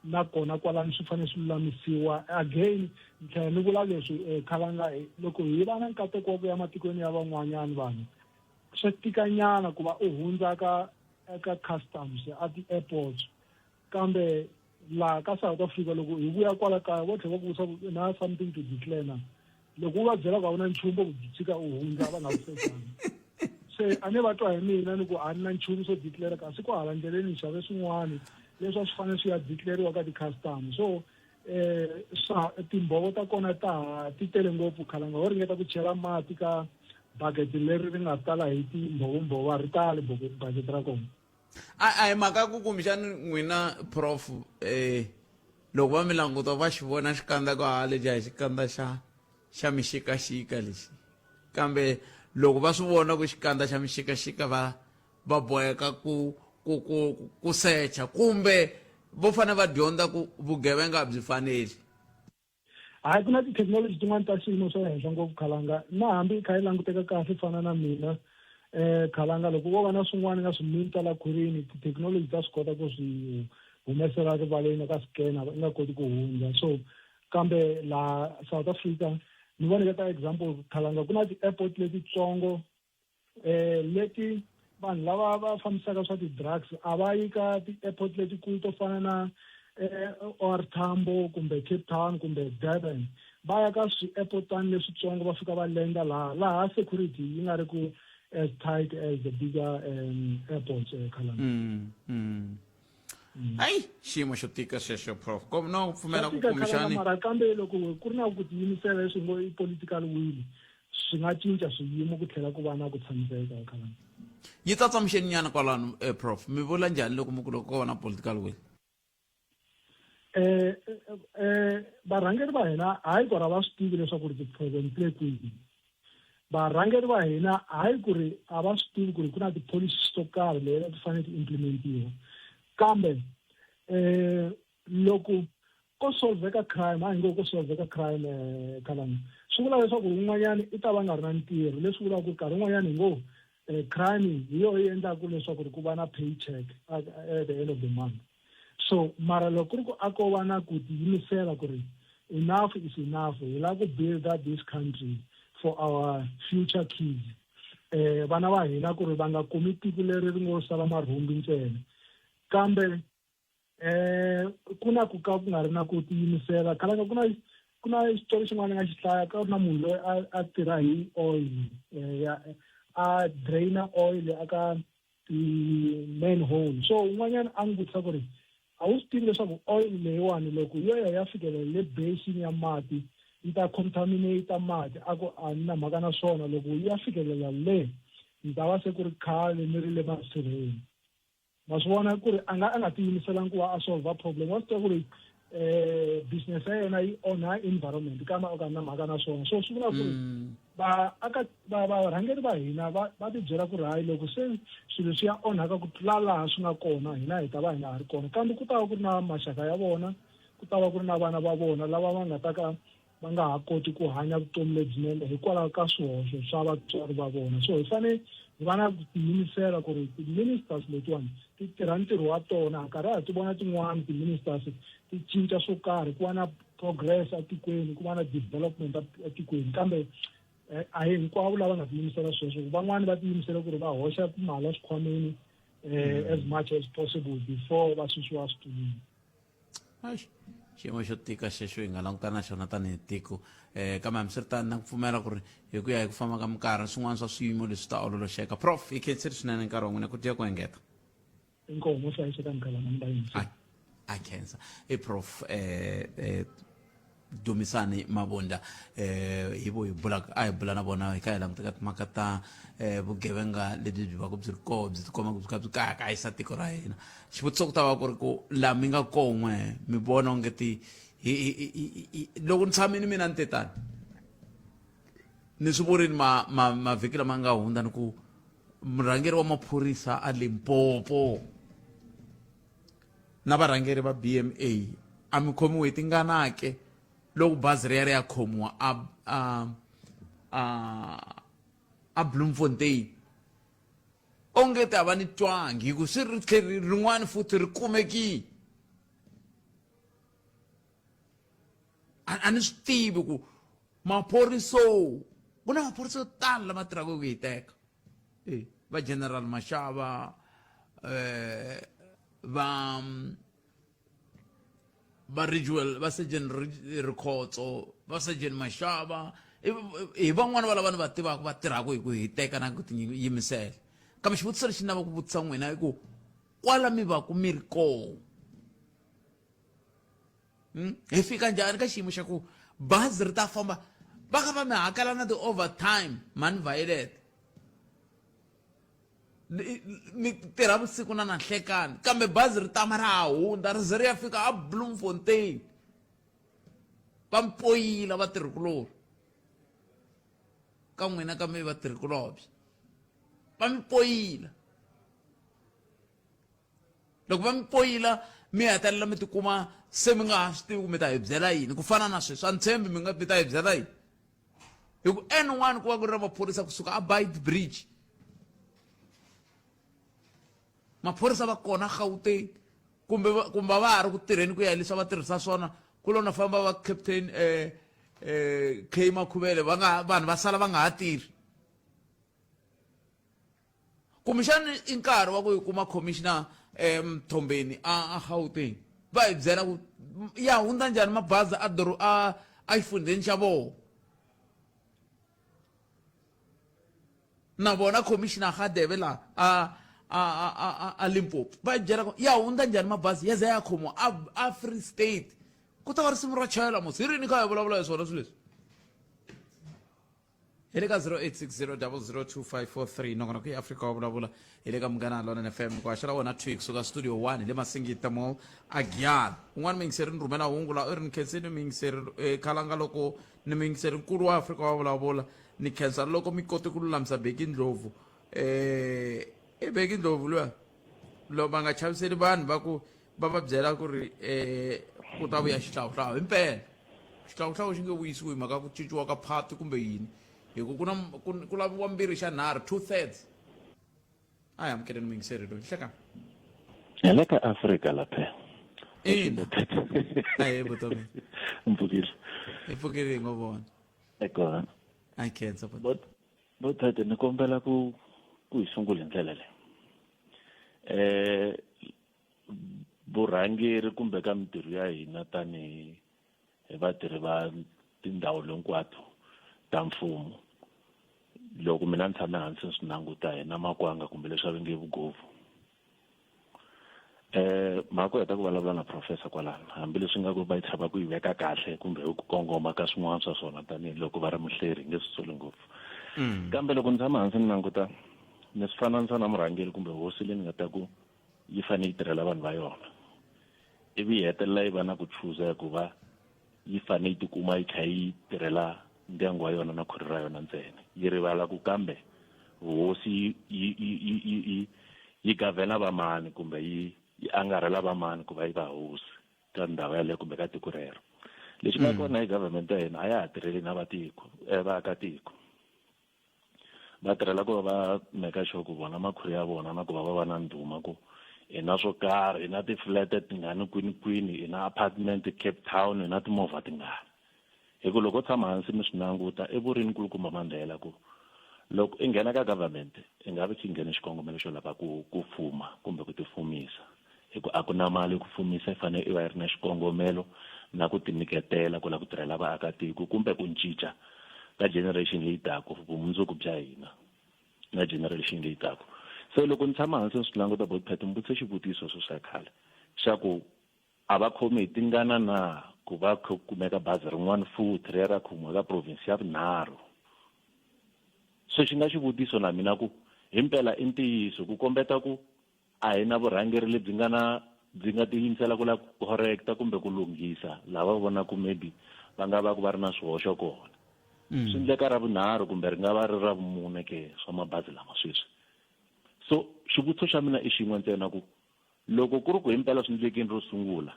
na kona kwalano swi fanele swi lulamisiwa. Again ni tlhela ni vula leswi khalanga loko hi va na nkateko wa ku ya matikweni ya van'wanyana vanhu swa tikanyana ku va u hundza ka eka customs a ti-airports kambe laha ka South Africa loko hi vuya kwala kaya vo tlhela va ku vutisa ku na something to declare na loko u va byela ku a wu na nchumu vo ku tshika u hundza va nga ku sechanga se a ni va twa hi mina ni ku a ni na nchumu swo declare kasi kwahala ndleleni ni xave swin'wana leswi a swi fanele swi ya declariwa ka ti-custom so swa timbhovo ta kona ta ti tele ngopfu khalanga ho ringeta ku chela mati ka bucket leri ri nga tala hi timbhovombhovo a ri tali bucket ra kona. A a hi mhaka ku kumbexani n'wina prof loko va mi languta va xi vona xikandza ku ha lexi a hi xikandza xa xa mixikaxika lexi kambe loko va swi vona ku xikandza xa mixikaxika va va boheka ku ku ku ku secha kumbe vo fanele va dyondza ku vugevenga byi faneli. Hayi ku na tithekinoloji tin'wana ta xiyimo xa le henhla ngopfu khalanga na hambi yi kha yi languteka kahle fana na mina khalanga loko ko va na swin'wana nga swi minta la khwirini tithekinoloji ta swi kota ku swi humesela rivaleni ka scanner i nga koti ku hundza so kambe laha South Africa ni vona ka example khalanga ku na ti-airport letitsongo leti vanhu lava va fambisaka swa ti-drugs a va yi ka ti-airport letikulu to fana na OR Tambo kumbe Cape Town kumbe Durban va ya ka swi-airportani leswitsongo va fika va lenda laha laha security yi nga ri ku as tight as the bigger airports khalanga. Ayi, xiyimo xo tika xexo, Prof. Ko no pfumela ku Swa tika Khalanga, kumbexani mara kambe loko ku ri na ku tiyimisela leswi ngo i political will swi nga cinca swiyimo ku tlhela ku va na ku tshamiseka Khalanga. Yi tsatsamuxeni nyana kwalano, Prof. Mi vula njhani loko mi ku loko ko va na political will? Varhangeri va hina hayi ku ri a va swi tivi leswaku ri ti-problem ti le kwihi. Varhangeri va hina hayi ku ri a va swi tivi ku ri ku na ti-policies to karhi leti ti fanele ti implementiwa, kambe loko ko solveka crime, a hi ngo ko solveka crime Khalanga, swi vula leswaku un'wanyana i ta va nga ri na ntirho, leswi vulaka ku ri nkarhi wun'wanyana hi ngo crime hi yona yi endlaka leswaku ri ku va na paycheck at the end of the month. So mara loko ku ri ku a ko va na ku tiyimisela ku ri enough is enough, hi lava ku builder this country for our future kids, vana va hina ku ri va nga kumi tiko leri ri ngo sala marhumbi ntsena, kambe ku na ku ka ku nga ri na ku tiyimisela. Khalanga ku na ku na xitori xin'wana nga xi hlaya ka ri na munhu loyi a tirha hi oil, ya a drainer oil aka ti-manhole. So un'wanyana a n'wi vutisa ku ri a wu swi tivi leswaku oil leyiwani loko yo ya ya fikelela le basin ya mati yi ta contaminate mati? A ku a ni na mhaka na swona, loko yi ya fikelela le ni ta va se ku ri khale ni ri le masirheni. Ma swi vona ku ri a nga a nga tiyimiselangi ku va a solve problem. Wa swi tiva ku ri business ya yena yi onha environment, kambe a ka na mhaka na swona. So swi vula ku ri va aka va varhangeri va hina va va tibyela ku ri hayi, loko se swilo swi ya onhaka ku tlula laha swi nga kona, hina hi ta va hi nga ha ri kona, kambe ku ta va ku ri na maxaka ya vona, ku ta va ku ri na vana va vona lava va nga ta ka va nga ha koti ku hanya vutomi lebyinene hikwalaho ka swihoxo swa vatswari va vona. So hi fanele hi va na ku tiyimisela ku ri ti-ministers letiwani ti tirha ntirho wa tona. Nkarhi ha ti vona tin'wani ti-ministers ti cinca swo karhi, ku va na progress etikweni, ku va na development etikweni, kambe a hi hinkwavo lava nga tiyimisela sweswo. Van'wani va tiyimisela ku ri va hoxa timali eswikhwameni as much as possible before va susiwa switulwini. Xiyimo xo tika xexo hi nga langutana na xona tanihi tiko, kambe hambiswiritano na ku pfumela ku ri hi ku ya hi ku famba ka minkarhi swin'wana swa swiyimo leswi ta ololoxeka. Prof, hi khensile swinene nkarhi wa n'wina, ku dya ku engeta. Inkomu hlayiseka Mkhalanga ni vayingiseri. A khensa i Prof Dumisani Mabunda, hi vo hi bula a hi bula na vona hi kha hi languta ka timhaka ta vugevenga lebyi byi va ku byi ri koho, byi tikomba byi kha byi kayakayisa tiko ra hina. Xivutiso ku ta va ku ri ku laha mi nga kon'we mi vona onge ti loko ni tshamini mina ni te tani ni swi vurini ma ma mavhiki lama nga hundza, ni ku murhangeri wa maphorisa a Limpopo na varhangeri va BMA a mi khomiwe hi tingana ke loko bazi ri ya ri ya khomiwa a a a a Bloemfontein, onge ti a va ni twangi hi ku swi ri tlhe rin'wana futhi ri kumekile. A ni swi tivi ku maphoriso, ku na maphorisa yo tala lama tirhaka ku yi teka, va General Mashava, va Ridgewell, va Surgeon Rikhotso, va Surgeon Mashava, hi van'wana va lava ni va tivaka va tirhaka hi ku hiteka na ku tiyimisela. Kambe xivutiso lexi ni lavaka ku vutisa n'wina i ku kwala mi va ku mi ri koho, hi fika njhani ka xiyimo xa ku bazi ri ta famba va kha va mi hakela na ti-overtime mani Violet, mi tirha vusiku na nanhlekani, kambe bazi ri tama ra ha hundza ri ze ri ya fika a Bloemfontein, va mi poyila vatirhikulorhi ka n'wina, ka mi vatirhikulobye va mi poyila. Loko va mi poyila mi hetelela mi tikuma se mi nga ha swi tivi ku mi ta hi byela yini, ku fana na sweswi a ni tshembi mi nga mi ta hi byela yini, hi ku N1 ku va ku ri na maphorisa kusuka a Beit Bridge, maphorisa va kona Gauteng kumbe kumbe va ha ri ku tirheni ku ya hi leswi a va tirhisa swona, ku lo na famba va Captain K Makhuvele, va nga vanhu va sala va nga ha tirhi. Kumbexani i nkarhi wa ku hi kuma Commissioner Mthombeni a Gauteng, va hi byela ku ya hundza njhani mabazi a doro a a xifundzheni xa vona. Na vona Commissioner Gadebe la a a a a a, a Limpopo va byela ku ya hundza njhani mabazi ya za ya khomiwa a a Free State ku ta va risimu ra chayela mos hi rini kha hi vulavula hi swona swilo leswi hi le ka 0860002543 nongonoko ya Afrika wa vulavula hi le ka Munghana Lonene FM ku haxela wona 2 kusuka studio 1 hi le Masingita Mall a Giyani un'wana muyingiseri ni rhumela hungu la u ri ni khenseni muyingiseri eh, khalanga loko ni muyingiseri nkulu wa Afrika wa vulavula ni khensa loko mi kote ku lulamisa Beki Ndlovu eh i Beki Ndlovu luya loko va nga chaviseli vanhu va ku va va byela ku ri eh ku ta vuya xihlawuhlawu himpela xihlawuhlawu xi nge vuyisiwi hi mhaka ku cinciwa ka phati kumbe yini hi ku ku na ku laviwa mbirhi xa nharhu 2/3 a hi amukeleni muyingiseri loyi hlekani hi le ka Afrika lapha ina ahe vutomi mpfukile hi pfukile hi ngo vona ekona a khensa Botete ni kombela ku ku hi sungula hi ndlela leyi eh vurhangeri kumbe ka mintirho ya hina tanihi hi vatirhi va tindhawu hinkwato ta mfumo loko mina ni tshame hansi ni swi languta hi na makwanga kumbe leswi va nge vugovu eh mhaka heta ku vulavula na professor kwalano hambileswi nga ku va yi chava ku yi veka kahle kumbe hi ku kongoma ka swin'wana swa swona tanihiloko va ri muhleri hi nge swi soli ngopfu kambe loko ni tshama hansi ni languta ni swi fananisa na murhangeri kumbe hosi leyi ni nga ta ku yi fanele yi tirhela vanhu va yona ivi yi hetelela yi va na ku chuza ku va yi fanele yi tikuma yi kha yi tirhela ndyangu wa yona na khwiri ra yona ntsena yi rivala ku kambe vuhosi yi yi yi yi yi yi gavhena vamani kumbe yi yi angarhela vamani ku va yi va hosi ka ndhawu yaleyo kumbe ka tiko rero lexi nga kona hi government ya hina a ya ha tirheli na vatiko vaakatiko va tirhela ku va va make sure ku vona makhwiri ya vona na ku va va va na ndhuma ku hi na swo karhi hi na ti-flat tingani kwini kwini hi na apartment Cape Town hi na timovha tingani hi ku loko u tshama hansi mi swi languta i vurini kulukumba Mandela ku loko i nghena ka government i nga vi kha i nghene xikongomelo xo lava ku ku fuma kumbe ku tifumisa hi ku a ku na mali ku fumisa i fanele i va i ri na xikongomelo na ku tinyiketela ku lava ku tirhela vaakatiko kumbe ku cinca ka generation leyi taka vumundzuku bya hina na generation leyi taka se loko ni tshama hansi ni swi languta botpet ni vutise xivutiso swo swa khale xa ku a va khomi hi tingana na ku va kha ku kumeka bazi rin'wana futhi ri ya ra khomiwa ka province ya vunharhu se xi nga xivutiso na mina ku himpela i ntiyiso ku kombeta ku a hi na vurhangeri lebyi nga na byi nga tiyimisela ku lava ku correcta kumbe ku lunghisa lava vonaka maybe va nga va ku va ri na swihoxo kona swi endleka ra vunharhu kumbe ri nga va ri ra vumune ke swa mabazi lama sweswi so xivutiso xa mina i xin'we ntsena ku loko ku ri ku himpela swi endlekini ro sungula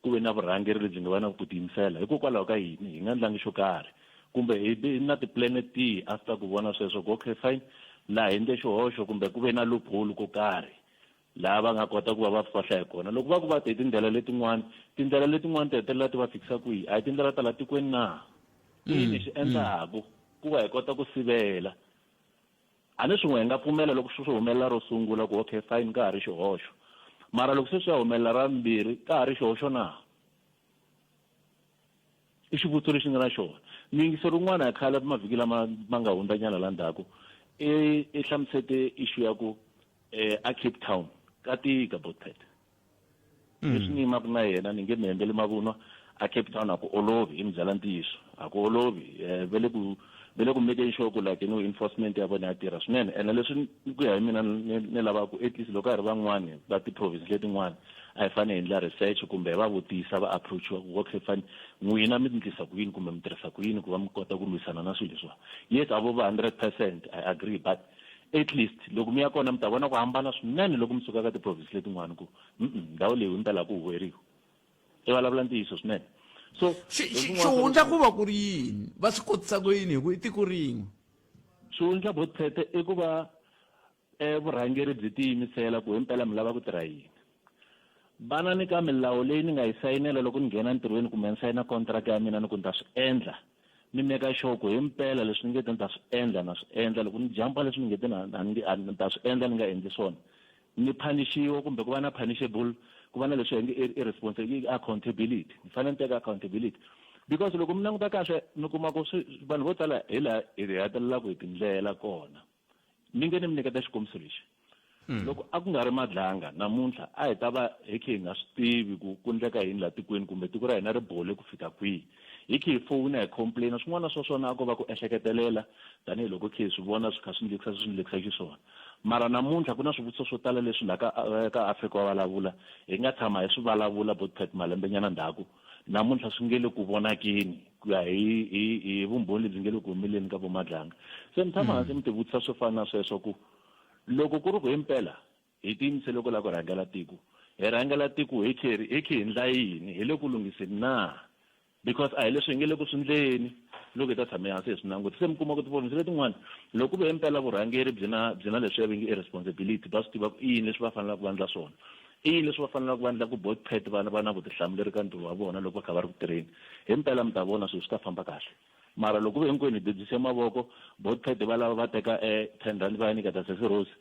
ku ve na vurhangeri lebyi nga va na ku tiyimisela hikokwalaho ka yini hi nga endlangi xo karhi kumbe hi vi na tipulene tihi after ku vona sweswo ku okay fine laha hi endle xihoxo kumbe ku ve na loophole ko karhi laha va nga kota ku va va fahla hi kona loko va ku va te hi tindlela letin'wana tindlela letin'wana ti hetelela ti va fikisa kwihi a hi tindlela ta la tikweni na i yini xi endlaku ku va hi kota ku sivela A ni swin'we hi nga pfumela loko swi humelela ro sungula ku okay fine ka ha ri xihoxo mara loko se swi ya humelela ra vumbirhi ka ha ri xihoxo na i xivutiso lexi nga na xona muyingiseri un'wana ya khale mavhiki lama ma nga hundzanyana la ndzhaku i i hlamusete issue ya ku a Cape Town ka tika botpet Leswi ni yimaka na yena ni nge mi hembeli mavunwa a Cape Town a ku olovi hi mi byela ntiyiso a ku olovi eh, ve le ku ve le ku making sure ku like you know enforcement ya vona ya tirha swinene ene leswi ku ya hi mina ni ni lava ku at least loko a hi ri van'wani va ti-province letin'wana a hi fanele hi endla research kumbe hi va vutisa va approachiwa ku okay fine n'wina mi endlisa ku yini kumbe mi tirhisa ku yini ku va mi kota ku lwisana na swilo leswiwa yes a vo va 100% I agree but at least loko mi ya kona mi ta vona ku hambana swinene loko mi suka ka ti-province letin'wana ku ndhawu leyi himpela ku huweriwa i vulavula ntiyiso swinene so xihundla ku va ku ri yini va swi kotisa ku yini hi ku i tiko rin'we xihundla botphete i ku va um vurhangeri byi tiyimisela ku himpela mi lava ku tirha yini vana ni ka milawu leyi ni nga yi sayinela loko ni nghena ntirhweni kumbe ni sayina contract ya mina ni ku ni ta swi endla ni meka sure ku himpela leswi ni nge te ni ta swi endla na swi endla loko ni jampa leswi ni nge te na ni ta swi endla ni nga endli swona ni phanishiwa kumbe ku va na punishable ku va na leswi nge i responsibility accountability ni fanele ni teka accountability because loko mi languta kahle mi kuma ku swi vanhu vo tala hi laha hi hetelelaka hi tindlela kona ni nge ni mi nyiketa xikombiso lexi. Loko a ku nga ri Madlanga namuntlha a hi ta va hi khe hi nga swi tivi ku ku ndleka yini laha tikweni kumbe tiko ra hina ri bole ku fika kwihi. Hi khe hi fowuna hi complain swin'wana swa swona a ko va ku ehleketelela tanihiloko hi khe hi swi vona swi kha swi ndlekisa swi ndlekisa xiswona. Mara namuntlha ku na swivutiso swo tala leswi la ka ka Afrika wa vulavula hi nga tshama hi swi vulavula Botpet malembenyana ndzhaku namuntlha swi nge le ku vonakeni ku ya hi hi hi vumbhoni lebyi nge le ku humeleni ka vo Madlanga. Se mi tshama hansi mi tivutisa swo fana na sweswo ku Loko ku ri ku himpela hi tiyimisele ku lava ku rhangela tiko, hi rhangela tiko hi khe hi khe hi ndla yini? Hi le ku lunghiseni na? Because a hi leswi hi nge le ku swi ndleni loko hi ta tshama ehansi hi swi languta. Se mi kuma ku tiprovince letin'wana loko ku ve himpela vurhangeri byi na byi na leswiya va nge i responsibility, va swi tiva ku i yini leswi va fanelaka va ndla swona, i yini leswi va fanelaka va ndla ku botpet va va na vutihlamuleri ka ntirho wa vona loko va kha va ri ku tirheni, himpela mi ta vona swilo swi ta famba kahle. Mara loko ku ve hinkwenu hi debyise mavoko, Botpet va lava va teka e R10 va ya nyiketa Sesi Rose,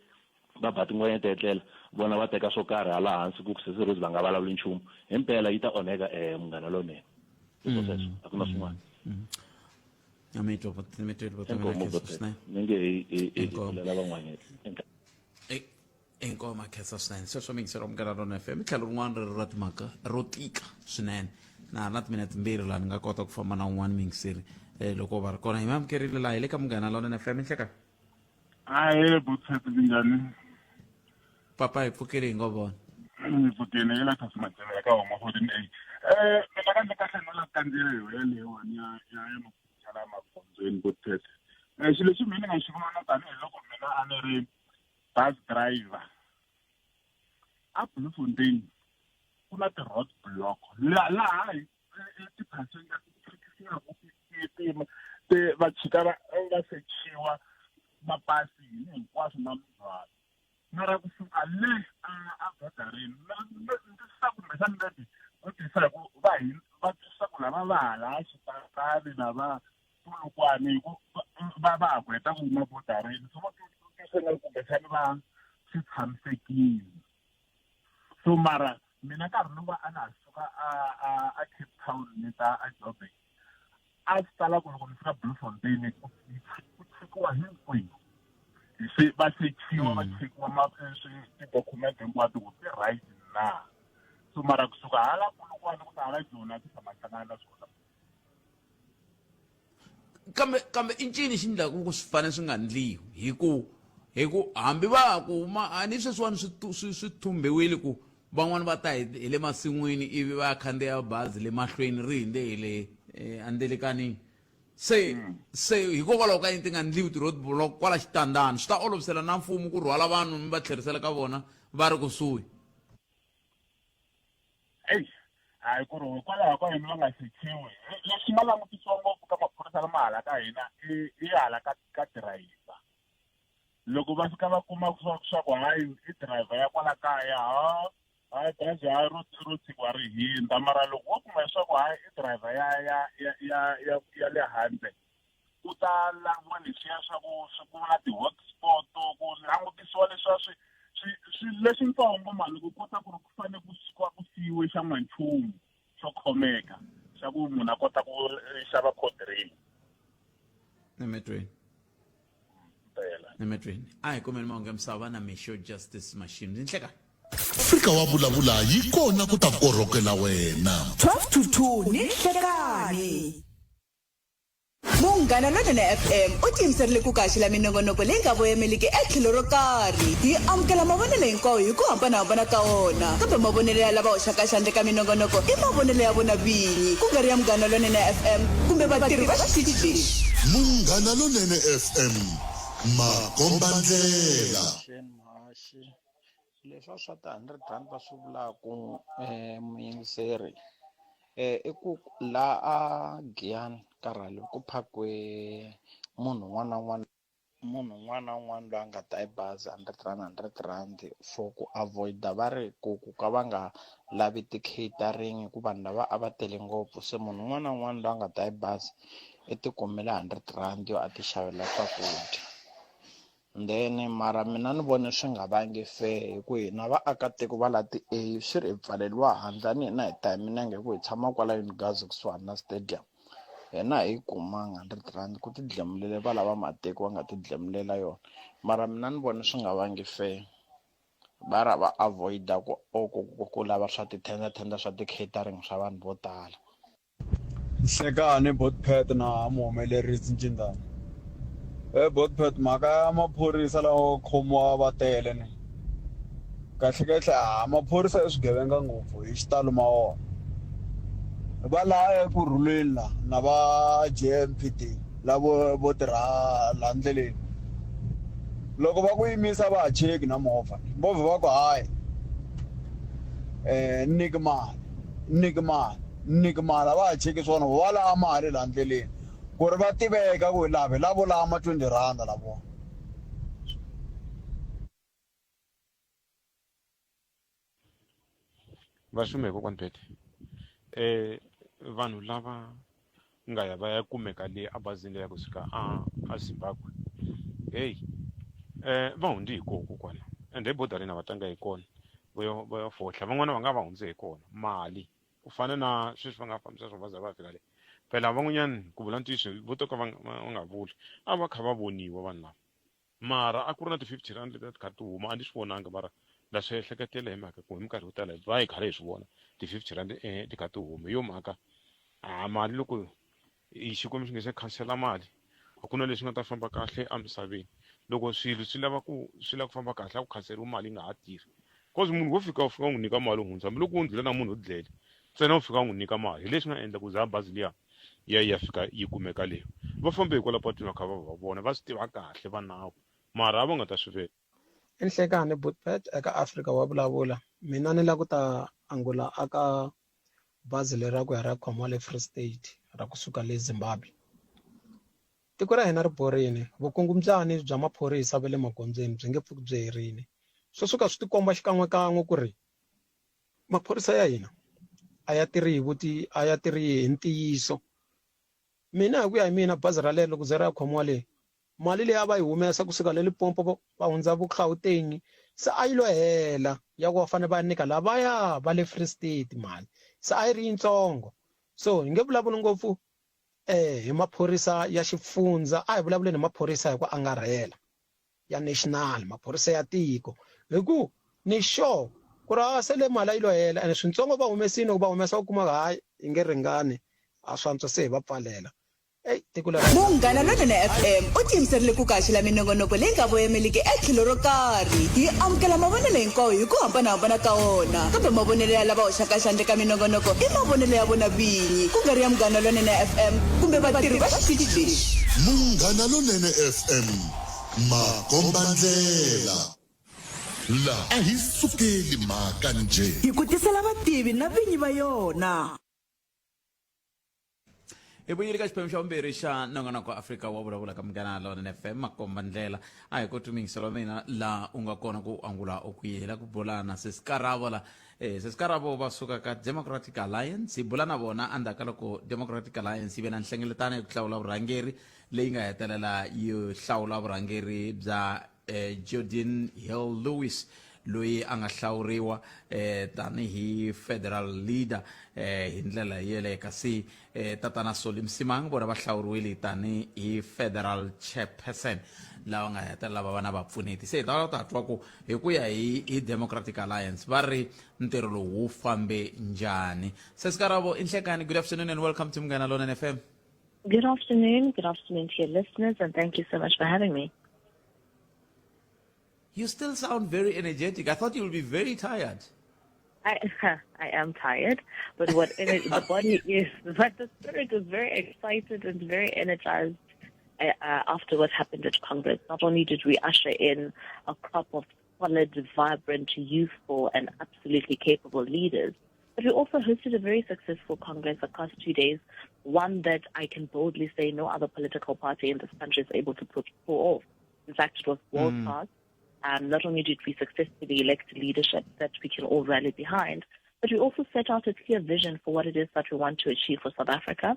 va ba tingwenya ti etlela, vona va teka swo karhi hala hansi ku Sesi Rose va nga vulavuli nchumu, himpela yi ta onheka e Munghana Lonene. Hi swo sweswo, a ku na swin'wana. A mi twa mi twile Inkomu Botpet Botpet. swinene. Ni nge hi hi hi Inkomu. pfulela van'wanyana. Inkomu khensa swinene sweswo miyingiselo wa Munghana Lonene FM i tlhelo rin'wana rero ra timhaka ro tika swinene na ha na timinete timbirhi laha ni nga kota ku famba na un'wana muyingiseri um loko va ri kona hi mi amukerile laha hi le ka Munghana Lonene FM nhleka Ahee Botsheti minjhani? Papa hi pfukile hi ngo vona. Ni pfukile hi la Thomas Matsena ka huma 14A. Eh mina kahle kahle no la kandziya yo yaleyiwani ya ya ya maphorisa la magondzweni Botsheti. Eh xilo lexi mina ni nga xi vona tanihiloko mina a ni ri bus driver a Bloemfontein ku na ti-road block laha ti-passenger ti thekisiwaka ti ti va chika va va sechiwa mapasi yini hinkwaswo na mindzhwalo mara kusuka le a a bodarini ni twisisa kumbexana maybe va twisisa hi ku va hi va twisisa ku lava va hala xitandani lava Polokwane hi ku va va ha ku heta ku huma bodarini so va twisisa nga kumbexana va swi tshamisekile so mara mina nkarhi lowu a na ha suka a a a Cape Town ni ta a Joburg a swi tala ku loko ni fika Bloemfontein ku ku chekiwa hinkwenu se va sechiwa va chekiwa ma ti-document hinkwato ku ti right na so mara kusuka hala Polokwane ku ta hala Joni a ti tshama hlangana na swona Kambe kambe i ncini xi ndlaku ku swi fanele swi nga ndliwi hi ku hi ku hambi va ha ku huma a ni sweswiwani swi swi swi thumbiwile ku van'wani va ta hi hi le masin'wini ivi va ya khandziya bazi le mahlweni ri hindze hi le endzelekanini se se hikokwalaho ka yini ti nga ndliwi ti-road block kwala xitandani swi ta olovisela na mfumo ku rhwala vanhu mi va tlherisela ka vona va ri kusuhi. Eyi hayi ku ri hikwalaho ka yini va nga sechiwi lexi nga langutisiwa ngopfu ka maphorisa lama hala ka hina i i hala ka ka dirayivha loko va fika va kuma swa swa ku hayi i driver ya kwala kaya ha hayi bazi ha ro ro tshikiwa ri hindza mara loko wo kuma leswaku hayi i driver ya ya ya ya ya ya le handle ku ta laviwa leswiya swa ku swi ku na ti-hotspot ku langutisiwa leswiya swi swi swi leswintsongo mani ku kota ku ri ku fanele ku suka ku siyiwe xa n'wanchumu xo khomeka xa ku munhu a kota ku xava cold drink emetrweni mpela emetrweni a hi kumeni mahungu ya misava na mixo justice machine ndzi nhleka Afrika wa vulavula yi kona ku ta korhokela wena. 12 to 2 ni nhlekani. Munghana Lonene FM u tiyimiserile ku kaxela minongonoko leyi nga voyameliki etlhelo ro karhi. Hi amukela mavonelo hinkwawo hi ku hambana-hambana ka wona, kambe mavonelo ya lava hoxaka xandla eka minongonoko i mavonelo ya vona vinyi, ku nga ri ya Munghana Lonene FM kumbe vatirhi va xitichi lexi. Munghana Lonene FM, makombandlela. Avuxeni muhaxi leswiya swa ti-hundred rand va swi vulaku muyingiseri i ku la a Giyani ka rally ku phakiwe munhu un'wana na un'wana munhu un'wana na un'wana loyi a nga ta hi bazi hundred rand hundred rand for ku avoid-a va ri ku ku ka va nga lavi ti-catering hi ku vanhu lava a va tele ngopfu se munhu un'wana na un'wana loyi a nga ta hi bazi i ti kumela hundred rand yo a ti xavela swakudya. Then mara mina ni vone swi nga vangi fair hi ku hina vaakatiko va la ti-A swi ri hi pfaleliwa handle a ni hina hi ta hi minenge hi ku hi tshama kwala Unigazi kusuhani na stadium hina a hi yi kumanga hundred rand ku tidlemulele va lava matiko va nga tidlemulela yona mara mina ni vone swi nga vangi fair. Va ra va avoid-a ku ku ku lava swa ti-tender tender swa ti-catering swa vanhu vo tala. Nhlekani Botpet na muhumelerisi Ncindana. He Botpet mhaka ya maphorisa lawa khomiwa va tele ni kahlekahle a maphorisa i swigevenga ngopfu hi xitalo ma wona va laha ekurhuleni la na va J_M_P_D lavo vo tirha laha ndleleni loko va ku yimisa va ha cheki na movha vo vhe va ku hayi um nyiki mali nyiki mali nyiki mali a va ha cheki swona va lava mali laha ndleleni ku ri va tiveka ku lava hi lavo lava ma 20 rhanda lavona Va xume hi kokwani Bete vanhu lava nga ya va ya kumeka le a bazini leya kusuka a a Zimbabwe heyi va hundze hi koho kokwana ende ebodareni a va tanga hi kona va yo va yo fohla van'wana va nga va hundze hi kona mali ku fana na sweswi va nga fambisa swona va za va ya fika le phela van'wanyana ku vula ntiyiso vo to ka va va nga vuli a va kha va voniwa vanhu lava. Mara a ku ri na ti-fifty rand leti a ti kha ti huma a ni swi vonanga mara na swi ehleketela hi mhaka ku hi minkarhi yo tala hi va hi karhi hi swi vona ti-fifty rand ti kha ti huma hi yo mhaka a mali loko i Xikwembu xi nge se khansela mali a ku na leswi nga ta famba kahle emisaveni loko swilo swi lava ku swi lava ku famba kahle a ku khanseriwi mali yi nga ha tirhi cause munhu wo fika u fika u n'wi nyika mali u hundza hambiloko wo ndlhula na munhu u dlele ntsena u fika u n'wi nyika mali hi leswi nga endla ku za bazi liya ya yi ya fika yi kumeka le va fambe hi kwala patwini va kha va va vona va swi tiva kahle va nawu mara a va nga ta swi veka. I nhlekani Bootpet eka Afrika wa vulavula. Mina ni la ku ta angula aka bazi leri ra ku ya ri ya khomiwa le Free State ra kusuka le Zimbabwe. Tiko ra hina ri borini, vukungundzwani bya maphorisa va le magondzweni byi nge pfuki byi herile. Swo suka swi tikomba xikan'wekan'we ku ri maphorisa ya hina a ya tirhi hi vuti a ya tirhi hi ntiyiso. Mina hi ku ya hi mina bazi ra lero loko ze ri ya khomiwa le mali leyi a va yi humesa kusuka le Limpopo va hundza vo Gauteng se a yi lo hela ya ku va fanele va nyika lavaya va le Free State mali se a yi ri yitsongo so hi nge vulavuli ngopfu eh hi maphorisa ya xifundza a hi vulavuleni hi maphorisa hi ku angarhela ya national maphorisa ya tiko hi ku ni sure ku ri a se le mali a yi lo hela ene swintsongo va humesini loko va humesa u kuma hayi yi nge ringani a swa antswa se hi va pfalela eyi tiko leri Munghana Lonene FM u tiyimiserile ku kaxela minongonoko leyi nga voyameliki etlhelo ro karhi. Hi amukela mavonelo hinkwawo hi ku hambanahambana ka wona, kambe mavonelo ya lava hoxaka xandla eka minongonoko i mavonelo ya vona vinyi, ku nga ri ya Munghana Lonene FM kumbe vatirhi va xitichi lexi. Munghana Lonene FM, makombandlela. La a hi sukeli mhaka njhe. Hi ku tisela vativi na vinyi va yona. Hi vuyile ka xiphemu xa vumbirhi xa nongonoko Afrika wa vulavula ka Munghana Lonene FM makomba ndlela a hi koti muyingiselo wa mina laha u nga kona ku angula u ku yela ku bula na Sesi Karabo la Sesi Karabo va suka ka Democratic Alliance hi bula na vona endzhaku ka loko Democratic Alliance yi ve na nhlengeletano ya ku hlawula vurhangeri leyi nga hetelela yi hlawula vurhangeri bya Geordin Hill Lewis loyi a nga hlawuriwa eh, tanihi federal leader eh, hi ndlela yeleyo kasi eh, tatana Solly Msimang vona va hlawuriwile tanihi federal chairperson lava nga hetelela va va na vapfuneti se hi ta ta twa ku hi ku ya hi, hi Democratic Alliance va ri ntirho lowu wu fambe njhani Sesikarabo i nhlekani good afternoon and welcome to Munghana Lonene FM. Good afternoon. Good afternoon to your listeners, and thank you so much for having me. You still sound very energetic. I thought you would be very tired. I I am tired, but what the body is, but the spirit is very excited and very energized after what happened at Congress. Not only did we usher in a crop of solid, vibrant, youthful, and absolutely capable leaders, but we also hosted a very successful Congress across two days, one that I can boldly say no other political party in this country is able to put, pull off. In fact, it was world class. Not only did we successfully elect leadership that we can all rally behind, but we also set out a clear vision for what it is that we want to achieve for South Africa.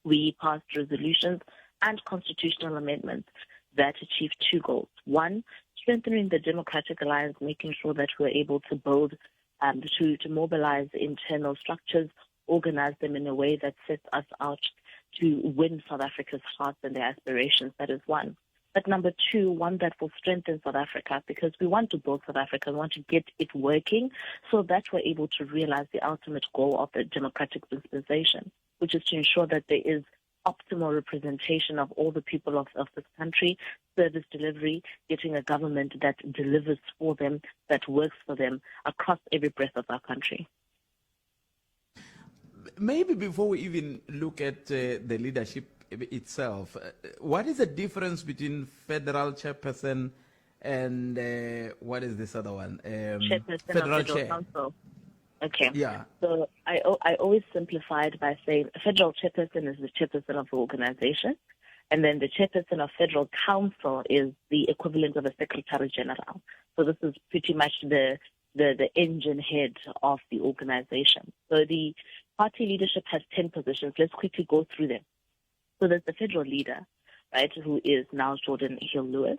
We passed resolutions and constitutional amendments that achieved two goals. One, strengthening the Democratic Alliance, making sure that we're able to build, to, to mobilize internal structures, organize them in a way that sets us out to win South Africa's hearts and their aspirations. That is one. But number two, one that will strengthen South Africa because we want to build South Africa. We want to get it working so that we're able to realize the ultimate goal of the democratic dispensation, which is to ensure that there is optimal representation of all the people of, of this country, service delivery, getting a government that delivers for them, that works for them across every breath of our country. Maybe before we even look at uh, the leadership itself, uh, what is the difference between federal chairperson and uh, what is this other one? Um, chairperson federal, federal chair. Council. Okay. Yeah. So I, I always simplify it by saying a federal chairperson is the chairperson of the organization. And then the chairperson of federal council is the equivalent of a secretary general. So this is pretty much the, the, the engine head of the organization. So the party leadership has 10 positions. Let's quickly go through them. So there's the federal leader, right, who is now Jordan Hill Lewis.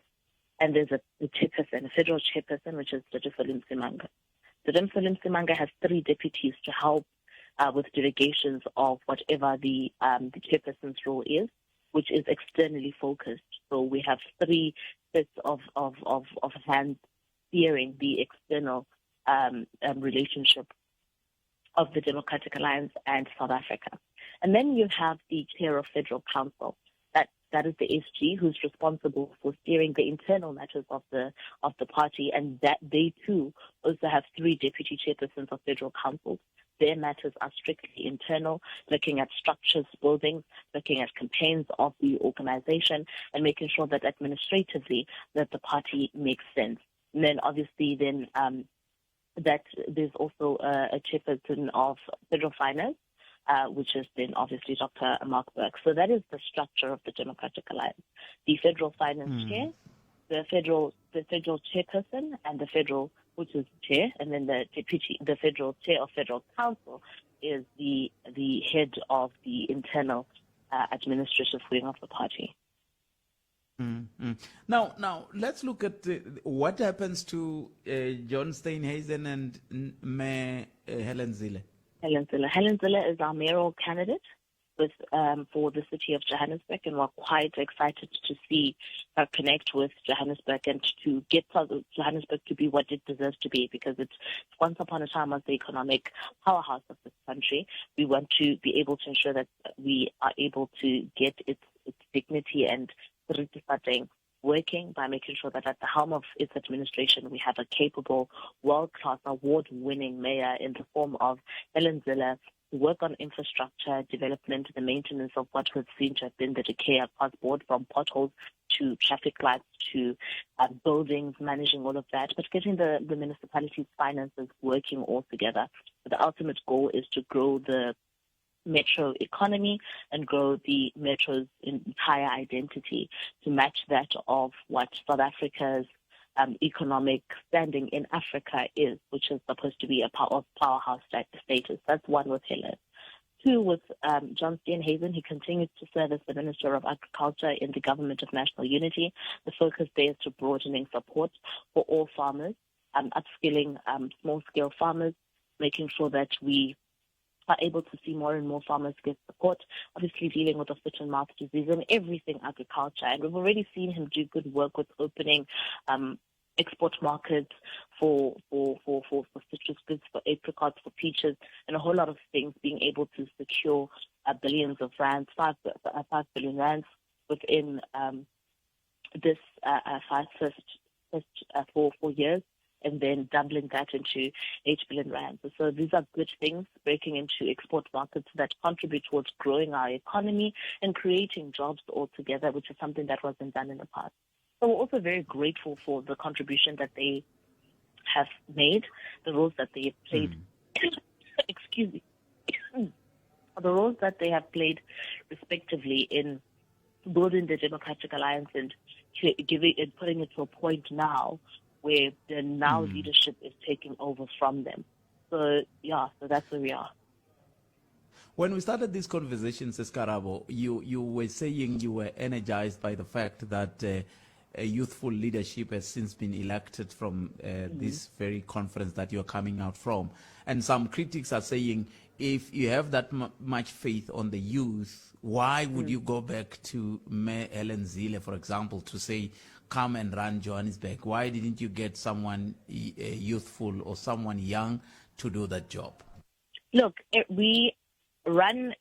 And there's a, the chairperson, a federal chairperson, which is Dr. Salim Simanga. Dr. Salim Simanga has three deputies to help uh, with delegations of whatever the, um, the chairperson's role is, which is externally focused. So we have three sets of, of, of, of hands steering the external um, um, relationship of the Democratic Alliance and South Africa. And then you have the chair of Federal Council. That that is the SG who's responsible for steering the internal matters of the of the party, and that they too also have three deputy chairpersons of federal councils. Their matters are strictly internal, looking at structures, buildings, looking at campaigns of the organization, and making sure that administratively that the party makes sense. And then obviously then um, that there's also a, a chairperson of federal finance, uh, which is then obviously Dr. Mark Burke. So that is the structure of the Democratic Alliance. The federal finance mm. chair, the federal the federal chairperson, and the federal which is chair, and then the deputy, the federal chair of federal council is the the head of the internal uh, administrative wing of the party. Mm-hmm. Now, now let's look at uh, what happens to uh, John Steenhuisen and Mayor uh, Helen Zille. Helen Zille. Helen Zille is our mayoral candidate with um, for the city of Johannesburg, and we're quite excited to see her connect with Johannesburg and to get Johannesburg to be what it deserves to be, because it's once upon a time was the economic powerhouse of this country. We want to be able to ensure that we are able to get its its dignity and starting working by making sure that at the helm of its administration we have a capable, world-class, award-winning mayor in the form of Helen Zille to work on infrastructure development, the maintenance of what was seen to have been the decay across board from potholes to traffic lights to uh, buildings, managing all of that, but getting the, the municipality's finances working all together. The ultimate goal is to grow the metro economy and grow the metro's entire identity to match that of what South Africa's um, economic standing in Africa is, which is supposed to be a power, powerhouse status. That's one with Helen. Two with um, John Steenhuisen. He continues to serve as the Minister of Agriculture in the Government of National Unity. The focus there is to broadening support for all farmers, um, upskilling um, small-scale farmers, making sure that we are able to see more and more farmers get support, obviously dealing with the foot and mouth disease and everything agriculture. And we've already seen him do good work with opening um, export markets for, for, for, for, for citrus goods, for apricots, for peaches, and a whole lot of things, being able to secure uh, billions of rands, five, uh, five billion rands within um, this uh, uh, five, first, first uh, four, four years and then doubling that into 8 billion rand. So these are good things, breaking into export markets that contribute towards growing our economy and creating jobs altogether, which is something that wasn't done in the past. So we're also very grateful for the contribution that they have made, the roles that they have played. Mm. Excuse me. the roles that they have played respectively in building the Democratic Alliance and giving and putting it to a point now where the now mm. leadership is taking over from them. So yeah, so that's where we are. When we started this conversation, Seskarabo, you, you were saying you were energized by the fact that uh, a youthful leadership has since been elected from uh, mm-hmm. this very conference that you're coming out from. And some critics are saying if you have that m- much faith on the youth, Why would mm. you go back to Mayor Helen Zille, for example, to say, come and run Johannesburg? Why didn't you get someone uh, youthful or someone young to do that job? Look, it, we run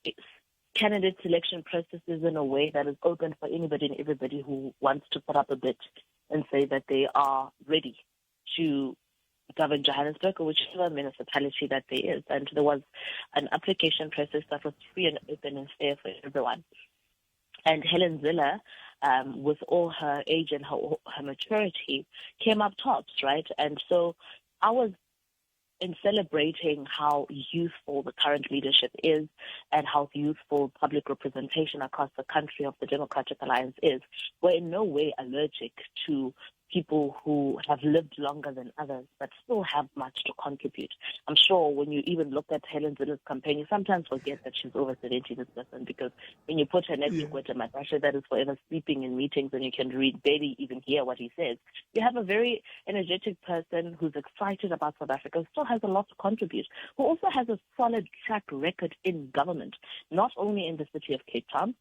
candidate selection processes in a way that is open for anybody and everybody who wants to put up a bit and say that they are ready to govern Johannesburg or whichever municipality that there is. And there was an application process that was free and open and fair for everyone. And Helen Zille, um, with all her age and her, her maturity, came up tops, right? And so I was in celebrating how youthful the current leadership is and how youthful public representation across the country of the Democratic Alliance is, we're in no way allergic to people who have lived longer than others but still have much to contribute. I'm sure when you even look at Helen Zille's campaign, you sometimes forget that she's over 70, this person, because when you put her next yeah. to Gwede Mantashe, that is forever sleeping in meetings and you can read, barely even hear what he says. You have a very energetic person who's excited about South Africa, who still has a lot to contribute, who also has a solid track record in government, not only in the city of Cape Town,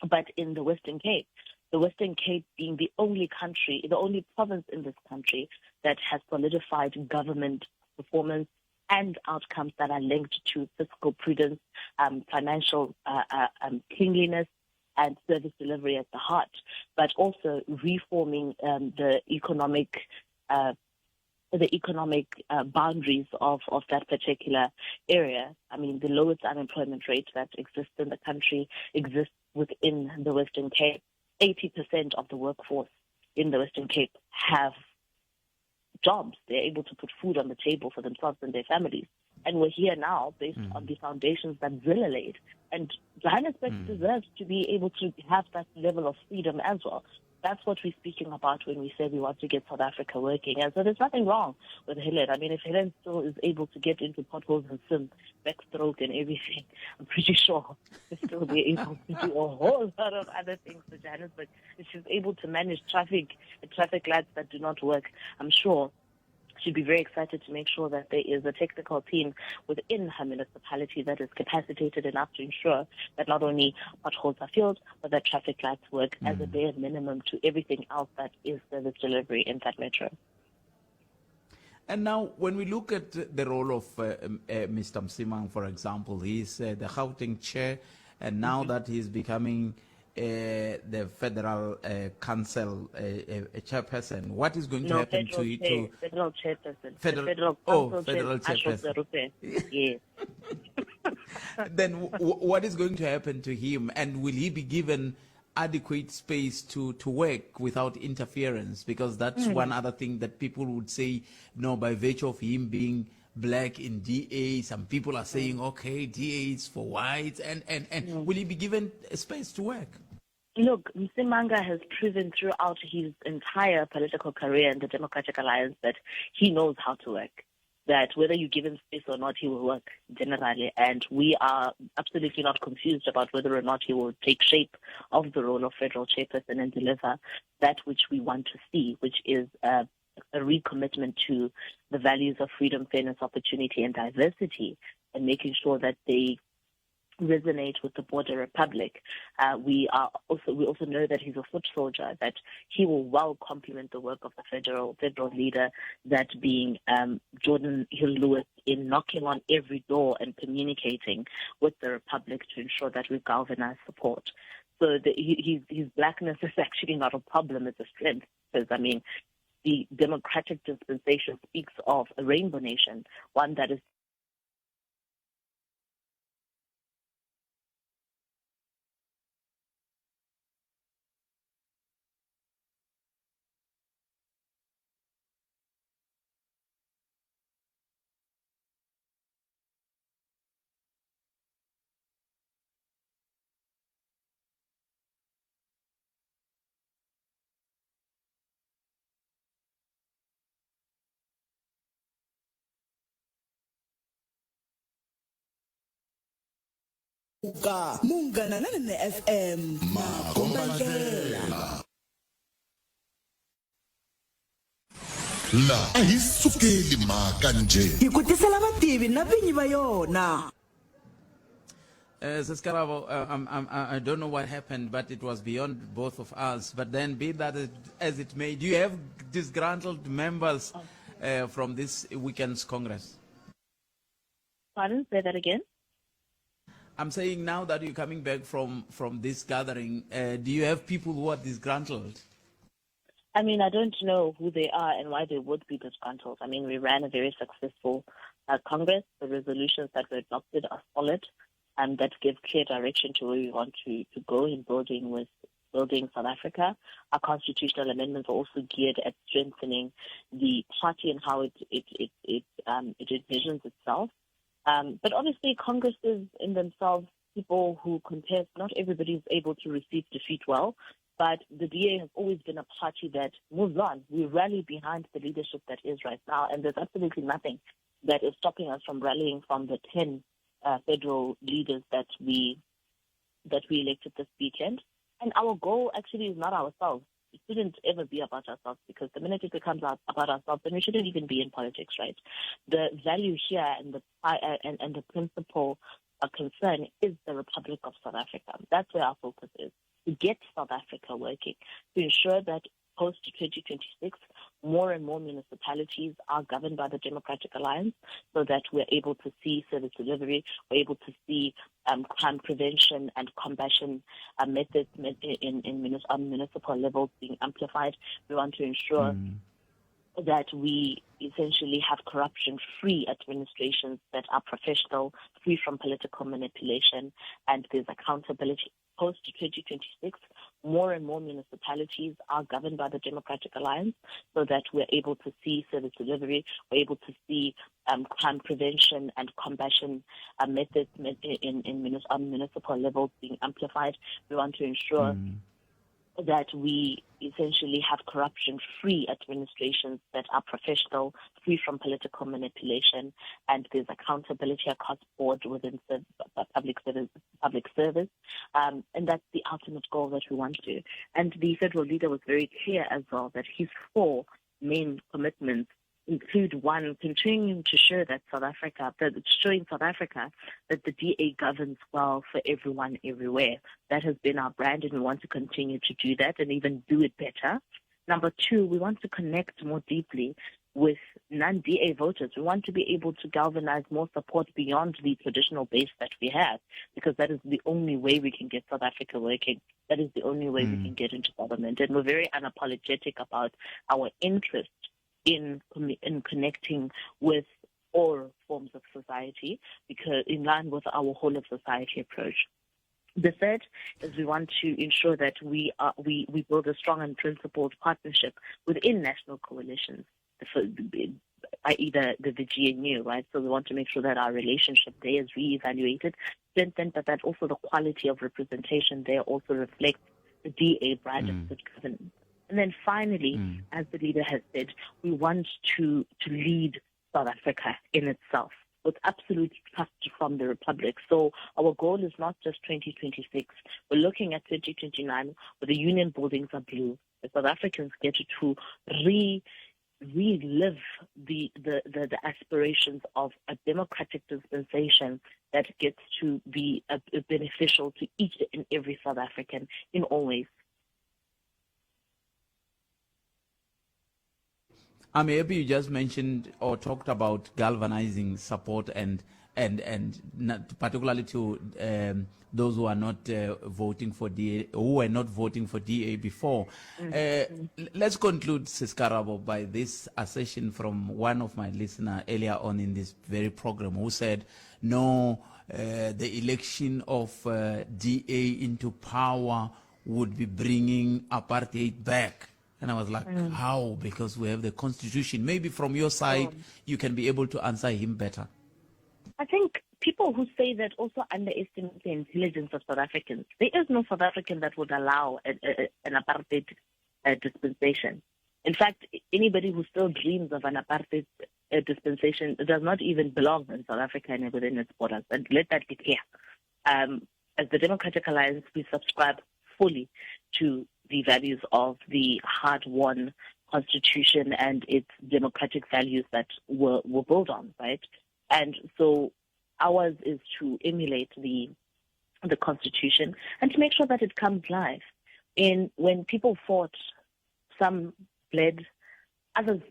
but in the Western Cape the Western Cape being the only country, the only province in this country that has solidified government performance and outcomes that are linked to fiscal prudence, um, financial uh, uh, um, cleanliness, and service delivery at the heart, but also reforming um, the economic uh, the economic uh, boundaries of, of that particular area. I mean, the lowest unemployment rate that exists in the country exists within the Western Cape. 80% of the workforce in the Western Cape have jobs. They're able to put food on the table for themselves and their families. And we're here now based mm. on the foundations that Zille laid. And Johannesburg mm. deserves to be able to have that level of freedom as well. That's what we're speaking about when we say we want to get South Africa working. And so there's nothing wrong with Helen. I mean, if Helen still is able to get into potholes and swim, backstroke and everything, I'm pretty sure she'll still be able to do a whole lot of other things for Johannesburg. If she's able to manage traffic, traffic lights that do not work, I'm sure she'd be very excited to make sure that there is a technical team within her municipality that is capacitated enough to ensure that not only potholes are filled, but that traffic lights work mm. as a mm. bare minimum to everything else that is service delivery in that metro. And now, when we look at the role of uh, uh, Mr. Msimang, for example, he's uh, the Gauteng chair, and now mm -hmm. that he's becoming uh, the federal uh, council uh, uh, chairperson. What is going to happen to chair, to federal chairperson? Federal, federal oh, federal chairperson. Yes. then what is going to happen to him, and will he be given adequate space to to work without interference? Because that's mm. one other thing that people would say. No, by virtue of him being black in DA. Some people are saying, mm. okay, DA is for whites. And, and, and mm. will he be given space to work? Look, Msimanga has proven throughout his entire political career in the Democratic Alliance that he knows how to work. That whether you give him space or not, he will work generally. And we are absolutely not confused about whether or not he will take shape of the role of federal chairperson and deliver that which we want to see, which is uh, a recommitment to the values of freedom, fairness, opportunity, and diversity, and making sure that they resonate with the border republic. Uh, we are also we also know that he's a foot soldier, that he will well complement the work of the federal federal leader, that being um, Geordin Hill-Lewis, in knocking on every door and communicating with the republic to ensure that we galvanize support. So the, his, his blackness is actually not a problem; it's a strength. Because I mean, the democratic dispensation speaks of a rainbow nation, one that is ka munghana lonene fm makombandlela la a hi sukeli mhaka njhe hi ku tisela vativi na vinyi va yona. Sis Karabo, I don't know what happened, but it was beyond both of us. But then, be that as it may, do you have disgruntled members from this weekend's Congress? Pardon? Say that again. I'm saying now that you're coming back from, from this gathering, do you have people who are disgruntled? I mean, I don't know who they are and why they would be disgruntled. I mean, we ran a very successful Congress. The resolutions that were adopted are solid and that give clear direction to where we want to, to go in building with building South Africa. Our constitutional amendments are also geared at strengthening the party and how it it it it, it envisions itself. But obviously, congresses in themselves, people who contest, not everybody is able to receive defeat well. But the DA has always been a party that moves on. We rally behind the leadership that is right now, and there's absolutely nothing that is stopping us from rallying from the 10 federal leaders that we that we elected this weekend. And our goal actually is not ourselves. It shouldn't ever be about ourselves because the minute it becomes about ourselves, then we shouldn't even be in politics, right? The value here and the and, and the principal concern is the Republic of South Africa. That's where our focus is to get South Africa working, to ensure that post 2026, more and more municipalities are governed by the Democratic Alliance so that we're able to see service delivery, we're able to see crime prevention and combation methods in, in, on municipal levels being amplified. We want to ensure. That we essentially have corruption free administrations that are professional, free from political manipulation, and there's accountability post 2026, more and more municipalities are governed by the Democratic Alliance so that we're able to see service delivery, we're able to see crime prevention and combation methods in, in, on municipal levels being amplified. We want to ensure. That we essentially have corruption free administrations that are professional, free from political manipulation, and there's accountability across board within public service. Public service. And that's the ultimate goal that we want to. And the federal leader was very clear as well that his four main commitments include one, continuing to show that South Africa, that showing South Africa that the DA governs well for everyone everywhere. That has been our brand, and we want to continue to do that and even do it better. Number two, we want to connect more deeply with non-DA voters. We want to be able to galvanize more support beyond the traditional base that we have, because that is the only way we can get South Africa working. That is the only way we can get into government. And we're very unapologetic about our interest in in connecting with all forms of society, because in line with our whole of society approach. The third is we want to ensure that we are, we, we build a strong and principled partnership within national coalitions, i.e. the, the, the GNU, right? So we want to make sure that our relationship there is reevaluated, strengthened, but that also the quality of representation there also reflects the DA brand of good governance. And then finally, as the leader has said, we want to, to lead South Africa in itself with absolute trust from the Republic. So our goal is not just 2026. We're looking at 2029 where the union buildings are blue. The South Africans get to re relive the, the, the, the aspirations of a democratic dispensation that gets to be beneficial to each and every South African in all ways. I'm happy you just mentioned or talked about galvanizing support and and and not, particularly to those who are not voting for DA, who were not voting for DA before. Let's conclude, Sis Karabo, by this assertion from one of my listener earlier on in this very program, who said, "No, the election of DA into power would be bringing apartheid back." And I was like, how? Because we have the constitution. Maybe from your side, you can be able to answer him better. I think people who say that also underestimate the intelligence of South Africans. There is no South African that would allow an apartheid dispensation. In fact, anybody who still dreams of an apartheid dispensation does not even belong in South Africa and within its borders. And let that be clear. As the Democratic Alliance, we subscribe fully to the values of the hard-won constitution and its democratic values that were, were built on, right? And so ours is to emulate the the constitution and to make sure that it comes live. In when people fought, some bled, others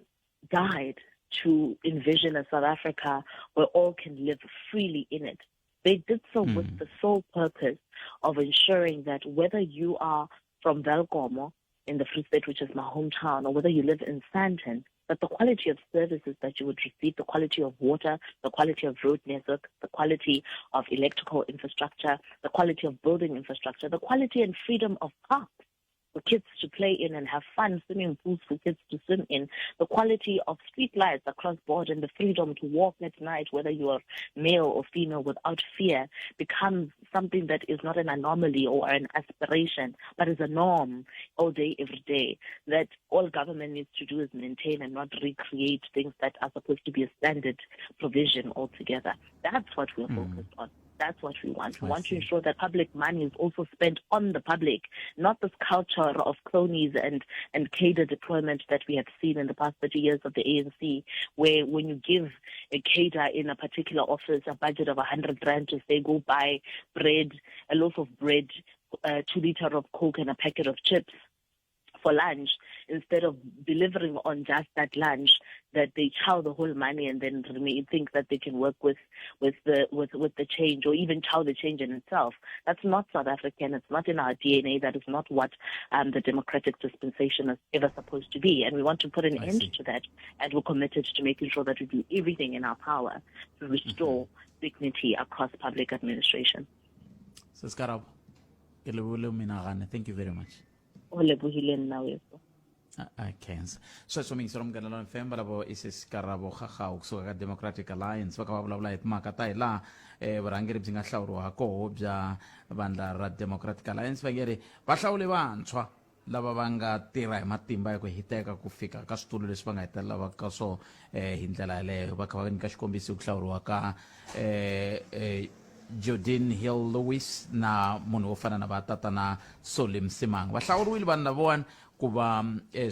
died to envision a South Africa where all can live freely in it. They did so mm. with the sole purpose of ensuring that whether you are from Velkomo in the Free State, which is my hometown, or whether you live in Sandton, that the quality of services that you would receive, the quality of water, the quality of road network, the quality of electrical infrastructure, the quality of building infrastructure, the quality and freedom of parks for kids to play in and have fun, swimming pools for kids to swim in, the quality of street lights across board and the freedom to walk at night, whether you are male or female, without fear, becomes something that is not an anomaly or an aspiration, but is a norm all day, every day. That all government needs to do is maintain and not recreate things that are supposed to be a standard provision altogether. That's what we're mm. focused on. That's what we want. We I want see. to ensure that public money is also spent on the public, not this culture of cronies and, and cadre deployment that we have seen in the past 30 years of the ANC, where when you give a cadre in a particular office a budget of 100 rand to say, go buy bread, a loaf of bread, uh, two liter of Coke and a packet of chips, for lunch instead of delivering on just that lunch that they chow the whole money and then think that they can work with with the with with the change or even chow the change in itself that's not south african it's not in our dna that is not what um, the democratic dispensation is ever supposed to be and we want to put an I end see. to that and we're committed to making sure that we do everything in our power to restore mm -hmm. dignity across public administration Seskarabo, ke lebohile menagane thank you very much o lebohile nna weso khensa sweswo miyingiselo ra munghana lona fm valavo i sesikarabo gagawu kusuka ka democratic alliance va kha va vulavula hi timhaka ta hi laha um vurhangeri byi nga hlawuriwa koho bya vandla ra democratic alliance va nge ri va hlawule vantshwa lava va nga tirha hi matimba ya ku hiteka ku fika ka switulu leswi va nga hetelela va ka swo um hi ndlela yaleyo va kha va nyika xikombiso ku hlawuriwa ka um Jodine Hill Lewis na munhu wo fana na va tatana Solly Msimang va hlawuriwile vanhu lavawani ku va eh,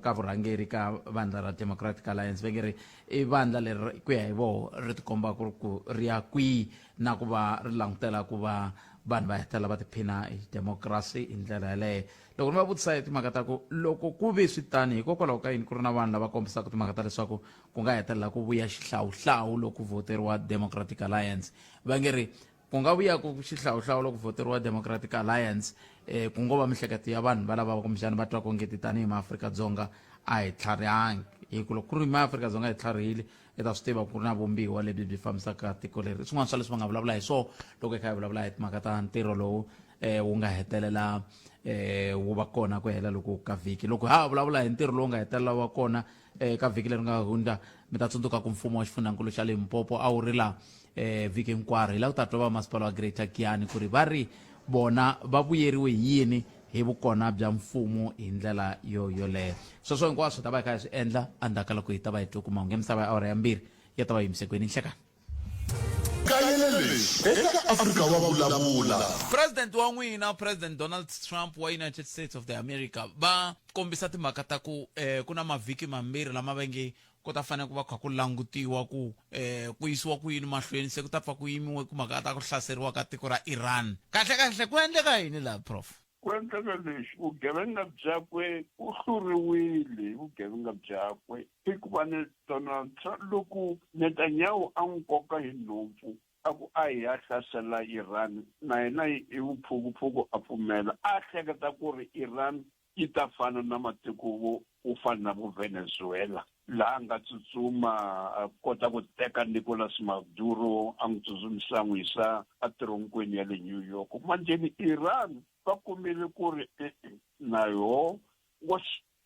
ka vurhangeri ka vandla ra Democratic Alliance va nge ri i vandla leri ku ya hi voho ri tikomba ku ri ku ri ya kwihi na ku va ri langutela ku va vanhu va hetelela va tiphina hi democracy hi ndlela yaleyo loko ni va vutisa hi timhaka ta ku loko ku ve swi tani hikokwalaho ka yini ku ri na vanhu lava kombisaka timhaka ta leswaku ku nga hetelela ku vuya xihlawuhlawu loko ku vhoteriwa democratic alliance va nge ri ku nga vuya ku xihlawuhlawu loko vhoteriwa democratic alliance eh, ku ngo va mihleketo ya vanhu va lava kumbexana va twaka ongeti tanihi maafrika-dzonga a hi tlharihangi hi ku loko ku ri maafrika-dzonga hi tlharihile i ta swi tiva ku ri na vumbiwa lebyi byi fambisaka tiko leri swin'wana swa leswi va nga vulavula hi swona loko hi kha hi vulavula hi timhaka ta ntirho lowu eh wu nga hetelela eh wu va kona ku hela loko ka vhiki loko ha vulavula hi ntirho lowu nga hetelela wa kona eka vhiki leri nga hundza mi ta tsundzuka ku mfumo wa xifundzhankulu xa limpopo a wu ri la um vhiki hinkwaro hi lava ku ta twa va masipala wa greater giyani ku ri va ri vona va vuyeriwe hi yini hi vukona bya mfumo hi ndlela yo yoleyo sweswo hinkwaswo hi ta va hi kha hi swi endla endzhaku ka loko hi ta va hi twe ku mahungu ya misava ya awara ya mbirhi ya ta va yimisekweni nhlekani Kayele lexi eka Afrika wa vulavula. President wa n'wina President Donald Trump wa United States of the America va kombisa timhaka ta ku eh, ku na mavhiki mambirhi lama va nge ku ta fanele ku va kha ku langutiwa ku eh, ku yisiwa ku yini mahlweni se ku ta pfa ku yimiwe ku mhaka ta ku hlaseriwa ka tiko ra Iran kahle kahle ku endleka yini laha prof Ku endleka lexi, vugevenga byakwe u hluriwile hi vugevenga byakwe hikuva ni Donald Trump loko Netanyahu a n'wi koka hi nhompfu a ku a hi ya hlasela Iran na yena hi vuphukuphuku a pfumela a hleketa ku ri Iran yi ta fana na matiko vo wo fana na vo Venezuela laha a nga tsutsuma a kota ku teka Nicolas Maduro a n'wi tsutsumisa a n'wi yisa etironkweni ya le New York. Manjheni Iran va kumile ku ri e-e na yoho wa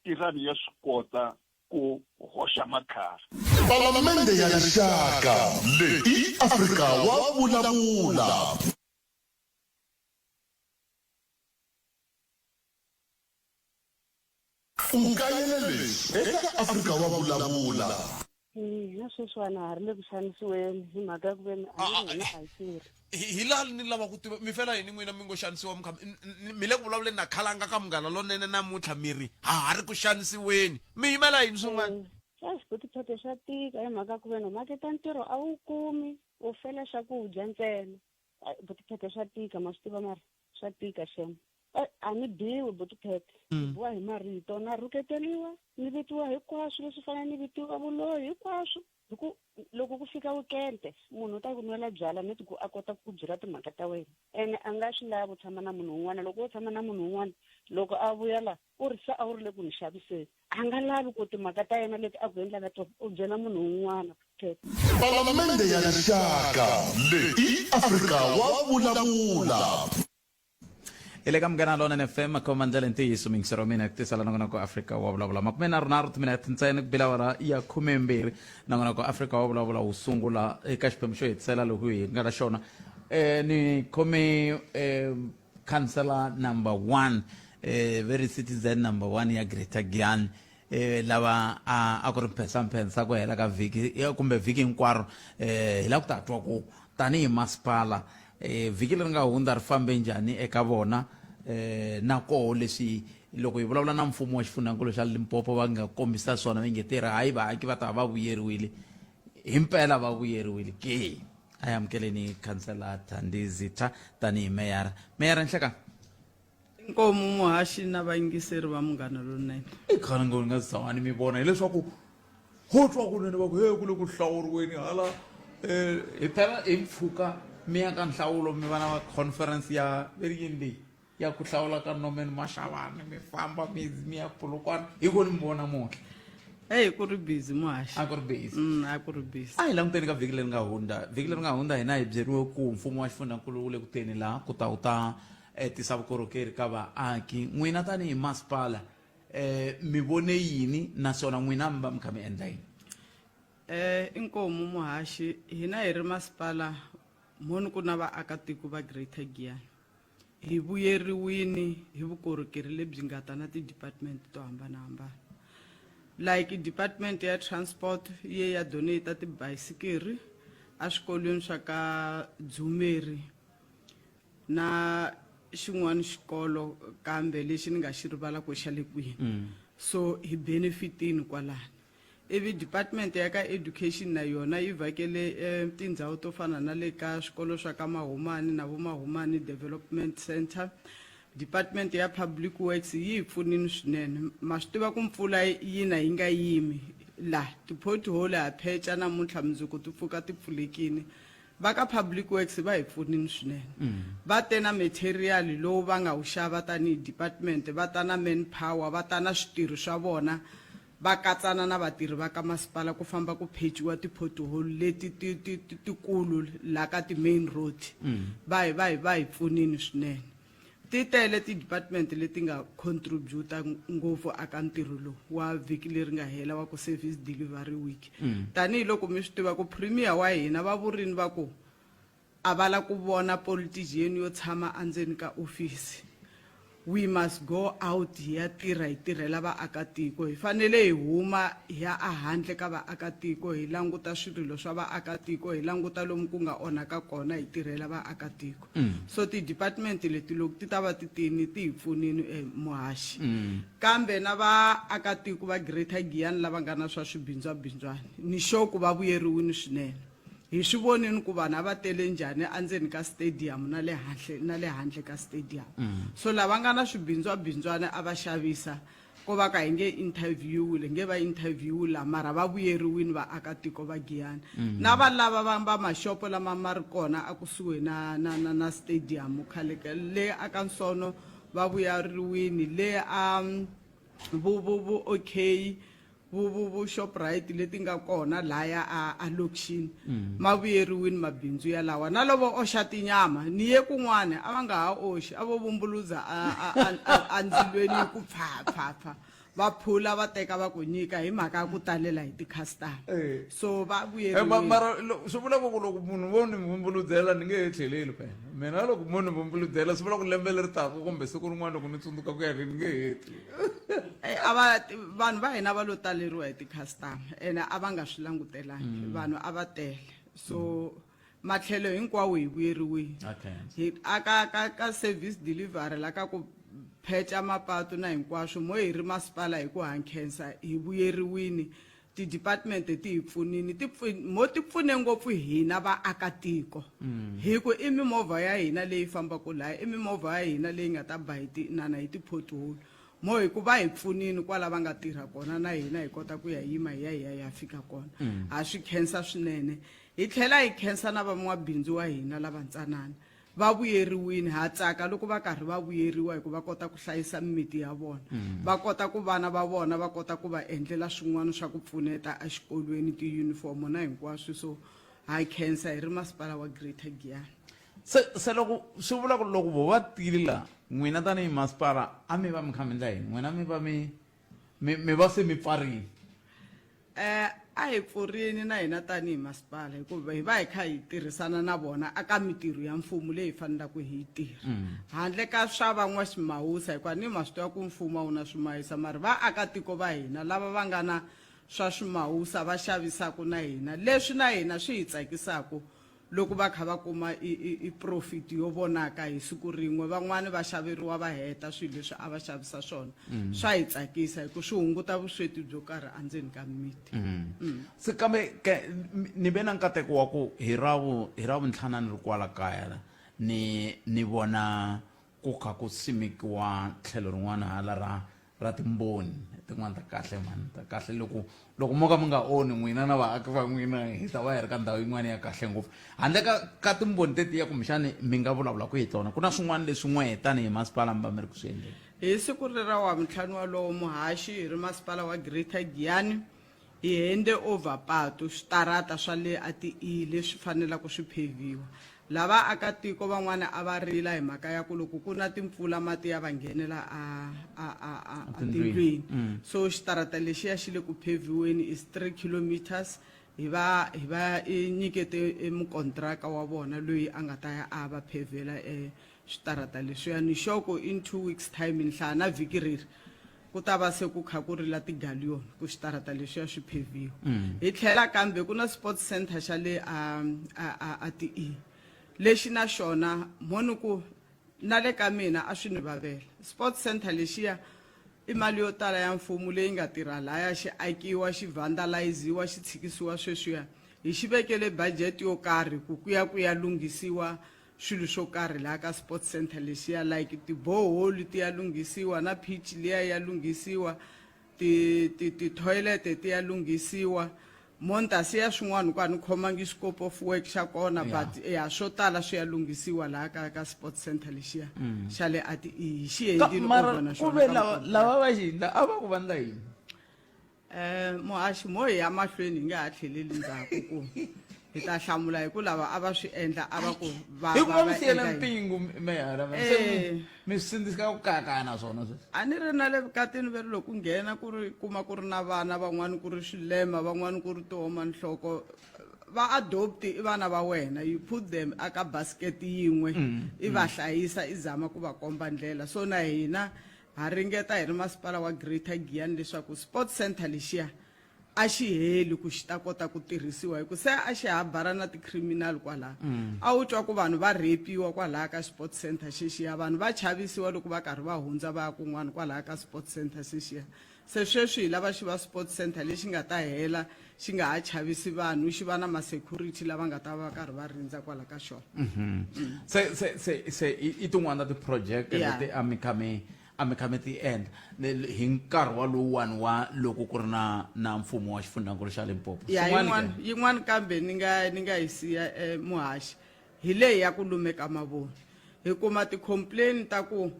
Iran ya swi kota ku hoxa matlhari. Palamende ya Rixaka, leyi i Afrika wa vulavula. U kayele leswi eka Afrika wa Vulavula. Hina sweswiwani ha ri le ku xanisiweni hi mhaka ya ku veni a ni ri hina a hi tirhi. Hi laha ni lava ku tiva mi fela yini n'wina mi ngo xanisiwa mi kha mi le ku vulavuleni na khalanga ka munghana lonene namuntlha mi ri ha ha ri ku xanisiweni mi yimela yini swin'wana Xa xibutiphethe xa tika hi mhaka ya ku veni u maketa ntirho a wu kumi u fela swakudya ntsena. Buti Phete swa tika ma swi tiva mara swa tika shem. A ni biwi Buti Phete. Ni biwa hi marito na rhuketeriwa ni vitiwa hinkwaswo leswi fanele ni vitiwa vuloyi hinkwaswo hi ku loko ku fika weekend munhu u ta ku nwela byala neti ku a kota ku byela timhaka ta wena ene a nga swi lavi ku tshama na munhu un'wana loko wo tshama na munhu un'wana loko a vuya la u ri se a wu ri le ku ni xaviseni a nga lavi ku timhaka ta yena leti a ku endlaka tona u byela munhu un'wana. Palamende ya Rixaka leyi i Afrika wa vulavula. Hi le ka Munghana Lonene FM khoma ndlela ntiyiso mingisero wa mina ku tisela nongonoko Afrika wa vulavula 33 timinete ntsena ku bila awara ya 12 nongonoko Afrika wa vulavula wu sungula eka xiphemu xo hetisela loko hi nga na xona ni khome councillor number 1 very citizen number 1 ya Greater Giyani lava a ku ri mphensamphensa ku hela ka vhiki kumbe vhiki hinkwaro hi lava ku ta twa ku tanihi masipala vhiki leri nga hundza ri fambe njhani eka vona na koho leswi loko hi vulavula na mfumo wa xifundzhankulu xa Limpopo va nga kombisa swona va nge tirha hayi vaaki va ta va vuyeriwile himpela va vuyeriwile ke a hi amukeleni khansela Thandi Zitha tanihi meyara meyara nhlekani Inkomu muhaxi na vayingiseri va Munghana Lonene. I khale ngo ni nga zanga ni mi vona hileswaku ho twa kunene va ku he ku le ku hlawuriweni hala um hi phela hi mpfhuka mi ya ka nhlawulo mi va na conference ya ve ri yini leyi ya ku hlawula ka Norman Mashavane mi famba mi mi ya Polokwane hi ko ni mi vona muhla Eyi ku ri busy muhaxi. A ku ri busy. A ku ri busy. A hi languteni ka vhiki leri nga hundza vhiki leri nga hundza hina hi byeriwe ku mfumo wa xifundzhankulu wu le ku teni laha ku ta wu ta tisa vukorhokeri ka vaaki. N'wina tanihi masipala mi vone yini naswona n'wina mi va mi kha mi endla yini? Inkomu muhaxi, hina hi ri masipala mhoni ku na vaakatiko va Greater Giyani hi vuyeriwini hi vukorhokeri lebyi nga ta na ti-department to hambanahambana like department ya transport yi ye ya donate tibayisikiri eswikolweni swa ka Dzumeri na xin'wana xikolo kambe lexi ni nga xi rivala ku xa le kwini mm. so hi benefitini kwalani ivi department ya ka education na yona yi vhakele eh, tindhawu to fana na le ka swikolo swa ka mahumani na vo mahumani development center department ya public works yi hi pfunini swinene ma swi tiva ku mpfula yina yi nga yimi la ti-pothole ha pheca namuntlha mundzuku ti pfuka ti pfulekini Va ka Public Works va hi pfunini swinene. Va te na material lowu va nga wu xava tanihi department, va ta na manpower, va ta na switirho swa vona, va katsana na vatirhi va ka masipala ku famba ku phechiwa ti-pothole leti ti, ti, ti, tikulu la ka ti-main road. Va hi, va hi, va hi pfunini swinene. Ti tele ti-department leti nga contributa ngopfu aka ntirho lowu wa vhiki leri nga hela wa ku service delivery week. Mm. Tanihi loko mi swi tiva ku premier wa hina va vurini va ku a va la ku vona politician yo tshama endzeni ka office. We must go out hi ya tirha hi tirhela vaakatiko. Hi fanele hi huma hi ya ehandle ka vaakatiko hi languta swirilo swa vaakatiko hi languta lomu ku nga onhaka kona hi tirhela vaakatiko. Mm. So ti-department leti loko ti ta va ti tini ti hi pfunini eh, muhaxi mm. kambe na vaakatiko va Greater Giyani lava nga na swa swibindzwabindzwani ni sure ku va vuyeriwini swinene hi swi vonini ku vanhu a va tele njhani endzeni ka stadium na le handle na le handle ka stadium mm. so lava nga na swibindzwabindzwani a va xavisa ko va ka hi nge interview-le nge va interview la mara va vuyeriwini vaakatiko va Giyani mm. na va lava va va maxopo lama ma ri kona a kusuhi na na na, na stadium khale le aka Nsono va vuyeriwini le a vu vu vu okay vu vu vu Shoprite leti nga kona laya a a lokixini mm. ma vuyeriwini mabindzu yalawa na lovo oxa tinyama ni ye kun'wana a va nga ha oxi a vo vumbuluza a ndzilweni ku pfa pfa pfa va phula va teka va ku nyika hi mhaka ya ku talela hi ti-customer eh. so va vuyeriwile eh, mara swi vula ku loko munhu vo ni vumbuludzela ni nge he tlheleli phela mina loko mo ni vumbuludzela swi vula ku lembe leri taka kumbe siku rin'wana loko ni tsundzuka ku ya ni nge heti Eh, a va vanhu va hina va lo taleriwa hi ti-customer ene a va nga swi langutelangi mm. vanhu a va tele so mm. matlhelo hinkwawo hi vuyeriwile okay. hi a ka ka ka service delivery la ka ku pheca mapatu na hinkwaswo mo hi ri masipala hi ku hankhensa hi vuyeriwini Ti-department ti hi pfunini ti mo ti pfune ngopfu hina vaakatiko hi ku i mimovha ya hina leyi fambaka laya i mimovha ya hina leyi nga ta ba hi tinana hi ti-pothole mo hi ku va hi pfunini kwala va nga tirha kona na hina hi kota ku ya yima hi ya hi ya hi ya fika kona ha swi khensa swinene hi tlhela hi khensa na van'wabindzu wa hina lavantsanana va vuyeriwini ha tsaka loko va karhi va vuyeriwa hi ku va kota ku hlayisa mimiti ya vona mm. va kota ku vana va vona va kota ku va endlela swin'wana swa ku pfuneta exikolweni tiyunifomo na hinkwaswo so ha khensa hi ri masipala wa greater giyani se se loko swi vula ku loko vo va tile la n'wina tanihi masipala a mi va mi kha mi endla yini n'wina mi va mi mi mi va se mi pfarile Eh, a hi pfurini na hina tanihi masipala hikuva hi va hi kha hi tirhisana na vona aka mitirho ya mfumo leyi hi fanelaka hi yi tirha mm. handle ka swa van'waswimawusa hikuva ni ma swi tiva ku mfumo a wu na swimawusa mara vaakatiko va hina lava va nga na swa swimawusa va xavisaka na hina leswi na hina swi hi tsakisaka loko va kha va kuma i, i, i profit yo vonaka hi siku rin'we van'wani va xaveriwa va heta swilo leswi a va xavisa swona mm. swa hi tsakisa hi ku swi hunguta vusweti byo karhi endzeni ka mimiti mm. mm. se kambe ke ni ve na nkateko wa ku hi ravu hi ravuntlhanu ni ri kwala kaya ni ni vona ku kha ku simekiwa tlhelo rin'wana hala ra ra timboni tin'wana ta kahle mani ta kahle loko loko mo ka mi nga onhi n'wina na vaaki va n'wina hi ta va hi ri ka ndhawu yin'wana ya kahle ngopfu handle ka ka timboni tetiya kumbexani mi nga vulavulaka hi tona ku na swin'wana leswi n'we tanihi masipala mi va mi ri ku swi endleni hi siku ri ra wavuntlhanu walowo muhaxi hi ri masipala wa greater giyani Hi hende over patu, switarata swa le a ti-E leswi fanelaka swi pheviwa. Lava aka-tiko van'wana a va rila hi mhaka ya ku loko ku na timpfula mati ya va nghenela a, a, a, a, a tindlwini. Mm. So xitarata lexiya xi le ku pheviweni is 3 kilometers hi va hi va i nyikete e mukontraka wa vona loyi a nga ta ya a va phevhela e switarata leswiya ni sure ku in 2 weeks time ni hlaya na vhiki reri ku ta va se ku kha ku rila tigaliyoni ku switarata leswiya swi pheviwa mm. hi tlhela kambe ku na sports center xa le a a a, a ti-e lexi na xona mhoni ku na le ka mina a swi ni vavela sports center lexiya i mali yo tala ya mfumo leyi nga tirha laya xi akiwa xi vandaliziwa xi tshikisiwa sweswiya hi xi vekele budget yo karhi ku ku ya ku ya lunghisiwa swilo swo karhi laha ka sports center lexiya like ti-borehole ti ya lunghisiwa na pitch liya ya lunghisiwa ti ti ti-toilet ti ya lunghisiwa montasi ya swin'wana ku a ni khomangi scope of work xa kona yeah. but ya swo tala swi ya lunghisiwa laha ka ka sports center lexiya mm. xa le a ti i xi endlile over na xona ku ve lava va xi endla a va ku vandla yini Eh, muhaxi mo hi ya mahlweni hi nga ha tlheleli ndzhaku ku hi ta hlamula hi ku lava a va swi endla a va ku va hikuva mi siyele mpingu meyara se eh. mi swi sindzisa ku kayakaya na swona sweswi a ni ri na le vukatini ve ri loko nghena ku ri kuma ku ri na vana van'wani ku ri swilema van'wani ku ri tioma nhloko va adopt i vana va wena you put them aka basket yin'we mm, i va mm. hlayisa i zama ku va komba ndlela so na hina Ha ringeta hi ri masipala wa Greater Giyani leswaku Sports Centre lexiya a xi heli ku xi ta kota ku tirhisiwa hi ku se a xi habara na ti-criminal kwalaha mm. a wu twa ku vanhu va rhepiwa kwalaha ka sports center xexiya vanhu va chavisiwa loko va karhi va hundza va ya kun'wana kwalaha ka sports center xexiya se sweswi hi lava xi va sports center lexi nga ta hela xi nga ha chavisi vanhu xi va na ma-security lava nga ta va karhi va rindza kwala ka xona mhm. mm. se se se se i tin'wana ta ti-project leti a mi kha mi a mi kha mi ti endla hi nkarhi walowuwani wa loko ku ri na na mfumo wa xifundzankulu xa limpopo ya yin'wana yin'wana kambe ni nga ni nga yi siya eh, muhaxi hi leyi ya ku lumeka mavoni hi kuma ti-complain ta ku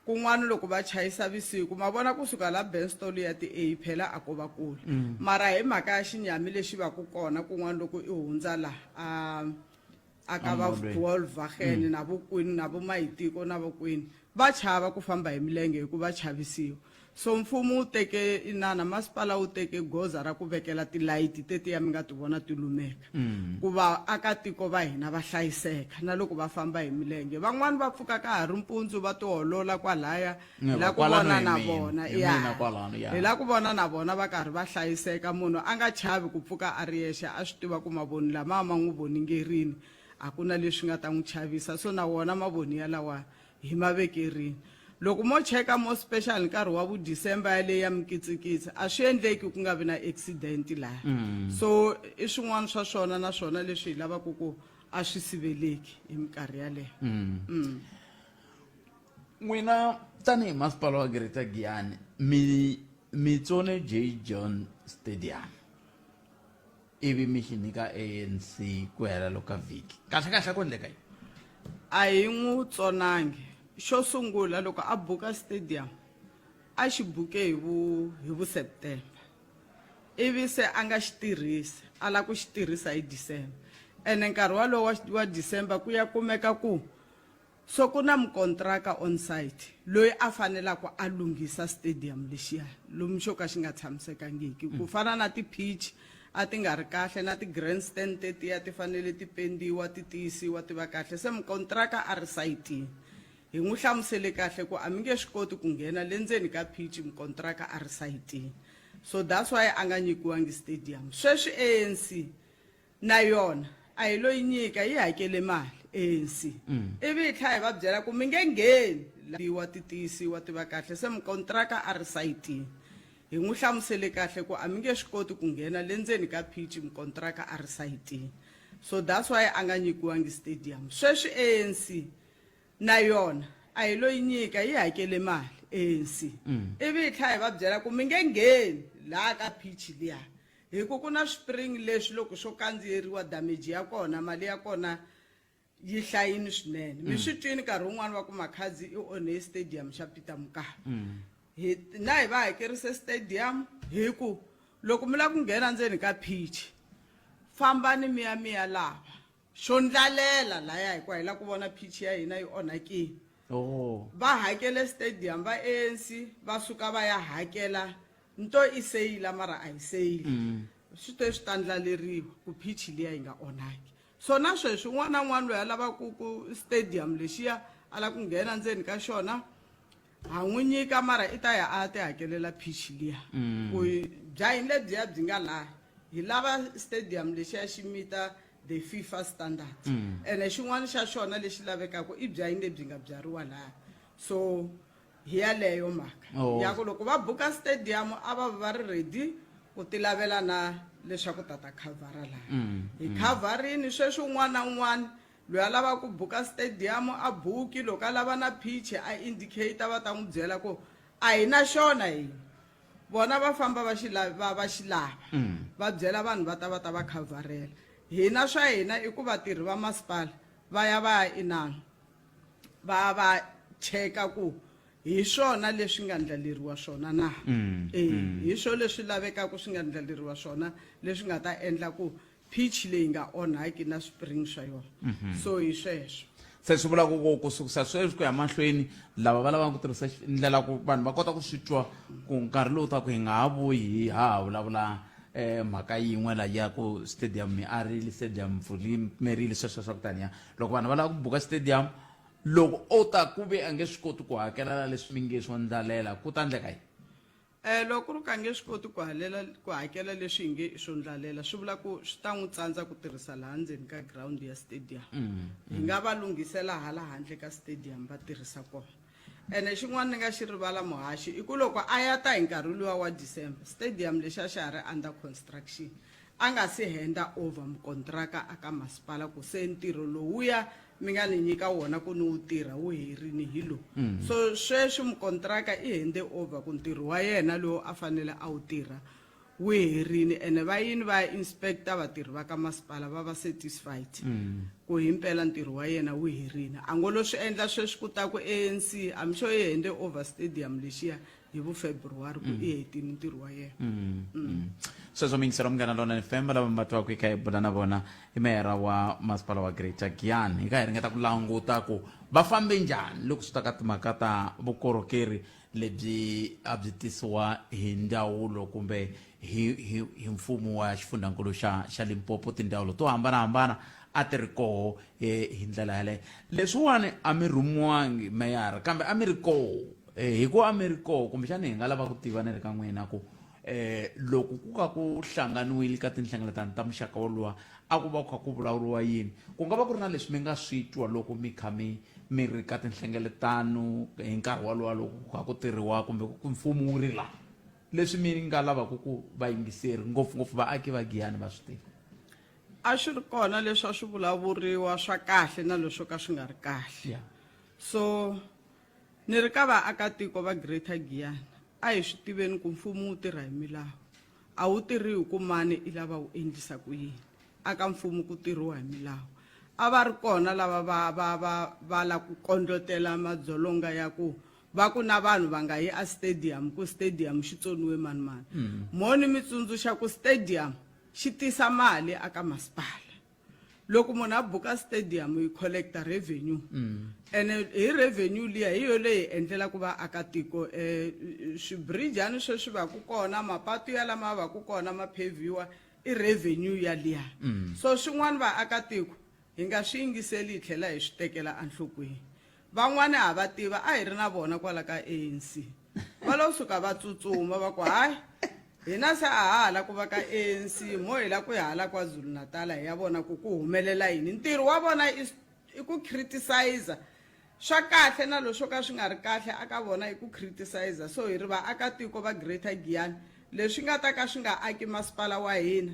Kun'wana loko va chayisa vusiku ma vona kusuka la Benstall ya ti A phela a ko va kule mm. mara hi mhaka ya xinyami lexi va ku kona kun'wana loko i hundza la a a ka va Volkswagen mm. na vo kwini na vo Mahitiko na vo kwini va chava ku famba hi milenge hikuva va chavisiwa so mfumo wu teke inana masipala wu teke goza ra ku vekela tilayiti tetiya mi nga ti vona ti lumeka mm. ku vaakatiko va hina va hlayiseka na loko va famba hi milenge van'wani va pfuka ka ha ri mpundzu va tiholola kwalaya hi la ku vona na vona ya hi la ku vona na vona va karhi va hlayiseka munhu a nga chavi ku pfuka a ri yexe a swi tiva ku mavoni lama ma n'wi voningerini a ku na leswi nga ta n'wi chavisa so na wona mavoni yalawa hi ma vekerini. Loko mo cheka mo special nkarhi wa vu December yaleyi ya mikitsikitsi a swi endleki ku nga vi na accident laha. So i swin'wana swa swona na swona leswi hi lavaka ku a swi siveleki hi minkarhi yaleyo. N'wina tanihi masipala wa Greater Giyani mi mi tsone J John Stadium ivi mi xi nyika ANC ku hela loko ka vhiki. Kahle kahle ku endleka yini? A hi n'wi tsonangi. Xo sungula loko a buka stadium a xi buke hi vu hi vu September. Ivi se a nga xi tirhisi a lava ku xi tirhisa hi December. Ene nkarhi walowo wa wa December ku ya kumeka ku So ku na mukontraka on site loyi a fanelaka a lunghisa stadium lexiya lomu xo ka xi nga tshamisekangiki ku fana na ti-pitch a ti nga ri kahle na ti-grandstand tetiya ti fanele ti pendiwa ti tiyisiwa ti va kahle se mukontraka a ri sayitini hi n'wi hlamusele kahle ku a mi nge swi koti ku nghena le ndzeni ka pitch mukontraka a ri sayitini so that's why a nga nyikiwangi stadium sweswi ANC Na yona a hi lo yi nyika, yi hakele mali ANC. Ivi hi tlhela hi va byela ku mi nge ngheni la ti tiyisiwa ti va kahle se mukontraka a ri sayitini. Hi n'wi hlamusele kahle ku a mi nge swi koti ku nghena le ndzeni ka pitch mukontraka a ri sayitini. So that's why a nga nyikiwangi stadium. Sweswi ANC na yona a hi lo yi nyika, yi hakele mali ANC. Ivi hi tlhela hi va byela ku mi nge ngheni laha ka pitch liya. Hi ku ku na swipring leswi loko swo kandziyeriwa damage ya kona mali ya kona yi hlayini swinene mi swi twini nkarhi wun'wani va ku Makhadzi i onhe stadium xa Peter Mokaba hi na hi va hakerise stadium hi ku loko mi lava ku nghena ndzeni ka pitch fambani mi ya mi ya lava xo ndlalela laya hikuva hi lava ku vona pitch ya hina yi onhakini Oh. va hakele stadium va ANC va suka va ya hakela Nto i seyila mara a hi seyili. Swi te swi ta ndlaleriwa ku pitch liya yi nga onhaki. So na sweswi un'wana na un'wana loyi a lavaka ku stadium lexiya a lava ku nghena ndzeni ka xona ha n'wi nyika mara i ta ya a ya ti hakelela pitch liya. Ku bya hina lebyiya byi nga laha hi lava stadium lexiya xi meet-a the FIFA standard. Ene xin'wana xa xona lexi lavekaka i byanyi lebyi nga byariwa laya. So hi yaleyo mhaka Oh. ya ku loko va buka stadium a va va ri ready ku ti lavela na leswaku ta ta khavhara laha hi khavharini sweswi un'wana na un'wana loyi a lavaka ku buka stadium a buki loko a lava na pitch a indicate va ta n'wi byela ku a hi na xona hina vona va famba va xi lava va va xi lava va byela vanhu va ta va ta va khavharela hina swa hina i ku vatirhi va masipala va ya va ya inana va va cheka ku hi swona leswi nga ndlaleriwa swona na e hi swo leswi lavekaka swi nga ndlaleriwa swona leswi nga ta endla ku pitch leyi nga onhaki na spring swa yona so hi sweswo Se swi vula ku ku ku sukisa sweswi ku ya mahlweni lava va lavaka ku tirhisa ndlela ku vanhu va kota ku swi twa ku nkarhi lowu taka hi nga ha vuyi hi ha ha vulavula mhaka yin'we la ya ku stadium mi arile stadium pfumerile sweswo swa ku taniya loko vanhu va lava ku buka stadium loko o ta ku ve a nge swi koti ku hakelela leswi mi nge swo ndlalela ku ta ndleka yini Loko ku ri ku a nge swi koti ku halela ku hakela leswi hi nge i swo ndlalela swi vula ku swi ta n'wi tsandza ku tirhisa laha ndzeni ka ground ya stadium hi nga va lunghisela hala handle ka stadium va tirhisa kona ene xin'wana ni nga xi rivala muhaxi i ku loko a ya ta hi nkarhi luwa wa December stadium lexi a xa ha ri under construction a nga si henda over mukontraka a ka masipala ku se ntirho lowuya mi nga ni nyika wona ku ni wu tirha wu herini hi lowu so sweswi mukontraka i hende over ku ntirho wa yena lowu a fanele a wu tirha wu herini ene va yini va ya inspector vatirhi va ka masipala va va satisfied ku himpela ntirho wa yena wu herini a ngo lo swi endla sweswi ku ta ku ANC I'm sure i hende over stadium lexiya hi vu February ku i hetini ntirho wa yena Sweswo miyingiselo Munghana Lonene FM lava mi va twaka hi kha hi bula na vona i meyara wa masipala wa Greater Giyani hi kha hi ringeta ku languta ku va fambe njhani loko swi ta ka timhaka ta vukorhokeri lebyi a byi tisiwa hi ndzawulo kumbe hi hi hi mfumo wa xifundzankulu xa xa Limpopo tindzawulo to hambanahambana a ti ri koho hi ndlela yaleyo leswiwani a mi rhumiwangi meyara kambe a mi ri koho hi ku a mi ri koho kumbexana hi nga lava ku tiva na le ka n'wina ku loko ku ka ku hlanganiwile ka tinhlengeletano ta muxaka woluwa a ku va ku kha ku vulavuriwa yini ku nga va ku ri na leswi mi nga swi twa loko mi kha mi mi ri ka tinhlengeletano hi nkarhi walowa loko ku kha ku tirhiwa kumbe ku mfumo wu ri laha leswi mi nga lavaka ku vayingiseri ngopfungopfu vaaki va Giyani va swi tiva? A swi ri kona leswi a swi vulavuriwa swa kahle na leswo ka swi nga ri kahle. Yeah. So ni ri ka vaakatiko va Greater Giyani a hi swi tiveni ku mfumo wu tirha hi milawu. A wu tirhi hi ku mani i lava wu endlisa ku yini. Aka mfumo ku tirhiwa hi milawu. A va ri kona lava va va va va la ku kondlotela madzolonga ya ku va ku na vanhu va nga yi a stadium ku stadium xi tsoniwe mani mani. Mo ni mi tsundzuxa ku stadium xi tisa mali aka masipala. Loko munhu a buka stadium yi collecta revenue. Ene hi revenue liya hi yo leyi hi endlela ku vaakatiko swibriijani sweswi va ku kona, mapatu ya lama va ku kona ma pheviwa i revenue ya liya. So swin'wana vaakatiko hi nga swi yingiseli hi tlhela hi swi tekela enhlokweni. Van'wani ha va tiva a hi ri na vona kwala ka ANC. Va lo suka va tsutsuma va ku hayi hina se a ha ha la ku va ka ANC mo hi la ku ya hala KwaZulu-Natal hi ya vona ku ku humelela yini. Ntirho wa vona i i ku criticize swa kahle na leswo ka swi nga ri kahle aka vona i ku criticize. So hi ri vaakatiko va Greater Giyani leswi nga ta ka swi nga aki masipala wa hina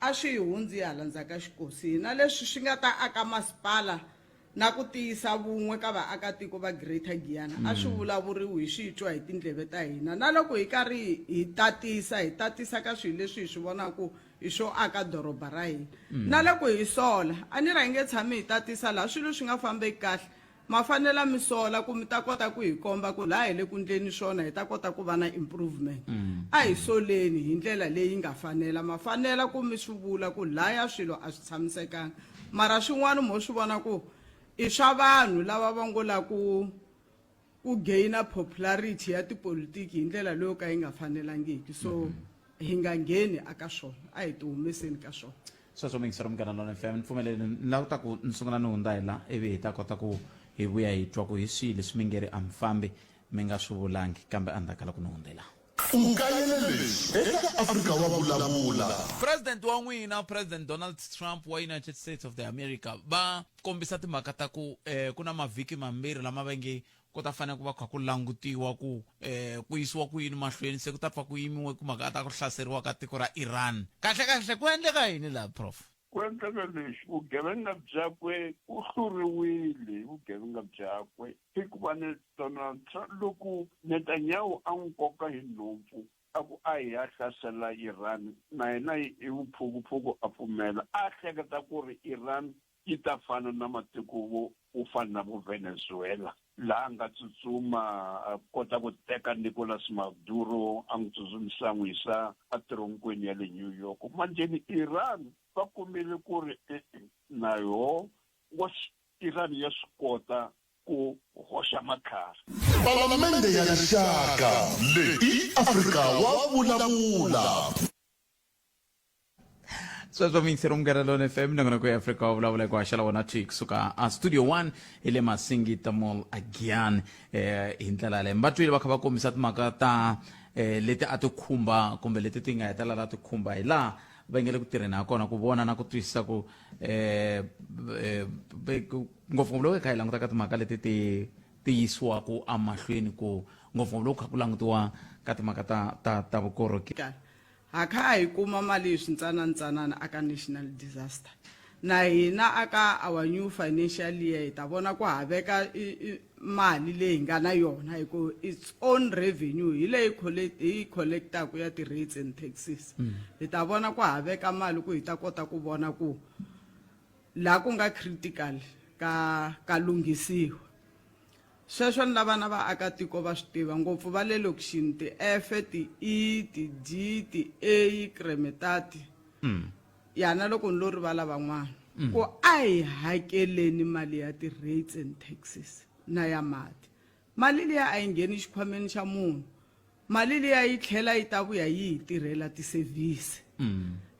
A swi hi hundzi hala ndzhaku ka xikosi hina leswi swi nga ta aka masipala na ku tiyisa vun'we ka vaakatiko va Greater Giyani a swi vulavuriwi hi swi twa hi tindleve ta hina na loko hi karhi hi tatisa hi tatisa ka swilo leswi hi swi vonaka ku i swo aka doroba ra hina na loko hi sola a ni ri a hi nge tshami hi tatisa laha swilo swi nga fambeki kahle Ma fanela mi sola ku mi ta kota ku hi komba ku laha hi le ku ndleni swona hi ta kota ku va na improvement. A hi soleni hi ndlela leyi nga fanela. Ma fanela ku mi swi vula ku laya swilo a swi tshamisekanga. Mara swin'wana mo swi vona ku i swa vanhu lava va ngo la ku ku gainer popularity ya tipolitiki hi ndlela leyo ka yi nga fanelangiki. So hi nga ngheni aka swona, a hi tihumeseni ka swona. Sweswo muyingiseri Munghana Lonene FM, ni pfumeleli ni lava ku ta ku ni sungula ni hundza hi la ivi hi ta kota ku hi vuya hi twa ku hi swihi leswi mi nge ri a mi fambi mi nga swi vulangi kambe endzhaku ka loko ni hundze la. U kayele leswi eka Afrika Wa Vulavula. President wa n'wina President Donald Trump wa United States of the America va kombisa timhaka ta ku eh, ku na mavhiki mambirhi lama va nge ku ta fanele ku va kha ku langutiwa ku um ku yisiwa ku yini mahlweni se ku ta pfa ku yimiwe ku mhaka ta ku hlaseriwa ka tiko ra Iran kahle kahle ku endleka yini laha prof Ku endleka leswi, vugevenga byakwe u hluriwile hi vugevenga byakwe hikuva ni Donald Trump loko Netanyahu a n'wi koka hi nhompfu a ku a hi ya hlasela Iran na yena hi vuphukuphuku a pfumela a hleketa ku ri Iran yi ta fana na matiko vo wo fana na vo Venezuela laha a nga tsutsuma a kota ku teka Nicolas Maduro a n'wi tsutsumisa a n'wi yisa etironkweni ya le New York. Manjheni Iran va kumile ku ri e-e na yoho wa Iran ya swi kota ku hoxa matlhari. Palamende ya Rixaka, leyi i Afrika wa Vulavula. Sweswo muyingiseri Munghana Lonene FM nongonoko ya Afrika wa vulavula ku haxela wona thwi kusuka a studio 1 hi le Masingita Mall a Giyani eh hi ndlela yaleyo va twile va kha va kombisa timhaka ta eh leti a ti khumba kumbe leti ti nga hetelela ti khumba hi laha va nge le ku tirheni ha kona ku vona na ku twisisa ku eh, eh ngopfungopfu loko hi kha hi languta ka timhaka leti ti ti yisiwaka emahlweni ku ngopfungopfu loko kha ku langutiwa ka timhaka ta ta ta vukorhokeri Ha kha a hi kuma mali hi swintsanana-ntsanana aka National Disaster. Na hina aka our new financial year hi ta vona ku ha veka mali leyi hi nga na yona hi ku its own revenue hi leyi hi yi collectaku ya ti-rates and taxes. Hi ta vona ku ha veka mali ku hi ta kota ku vona ku laha ku nga critical ka ka lunghisiwa. Sweswo ni lava na vaakatiko va swi tiva, ngopfu va le lokixini, ti-F, ti-E, ti-D, ti-A, Kremetati, ya na loko ni lo rivala van'wana, ku a hi hakeleni mali ya ti-rates and taxes na ya mati. Mali liya a yi ngheni xikhwameni xa munhu. Mali liya yi tlhela yi ta vuya yi hi tirhela ti-service.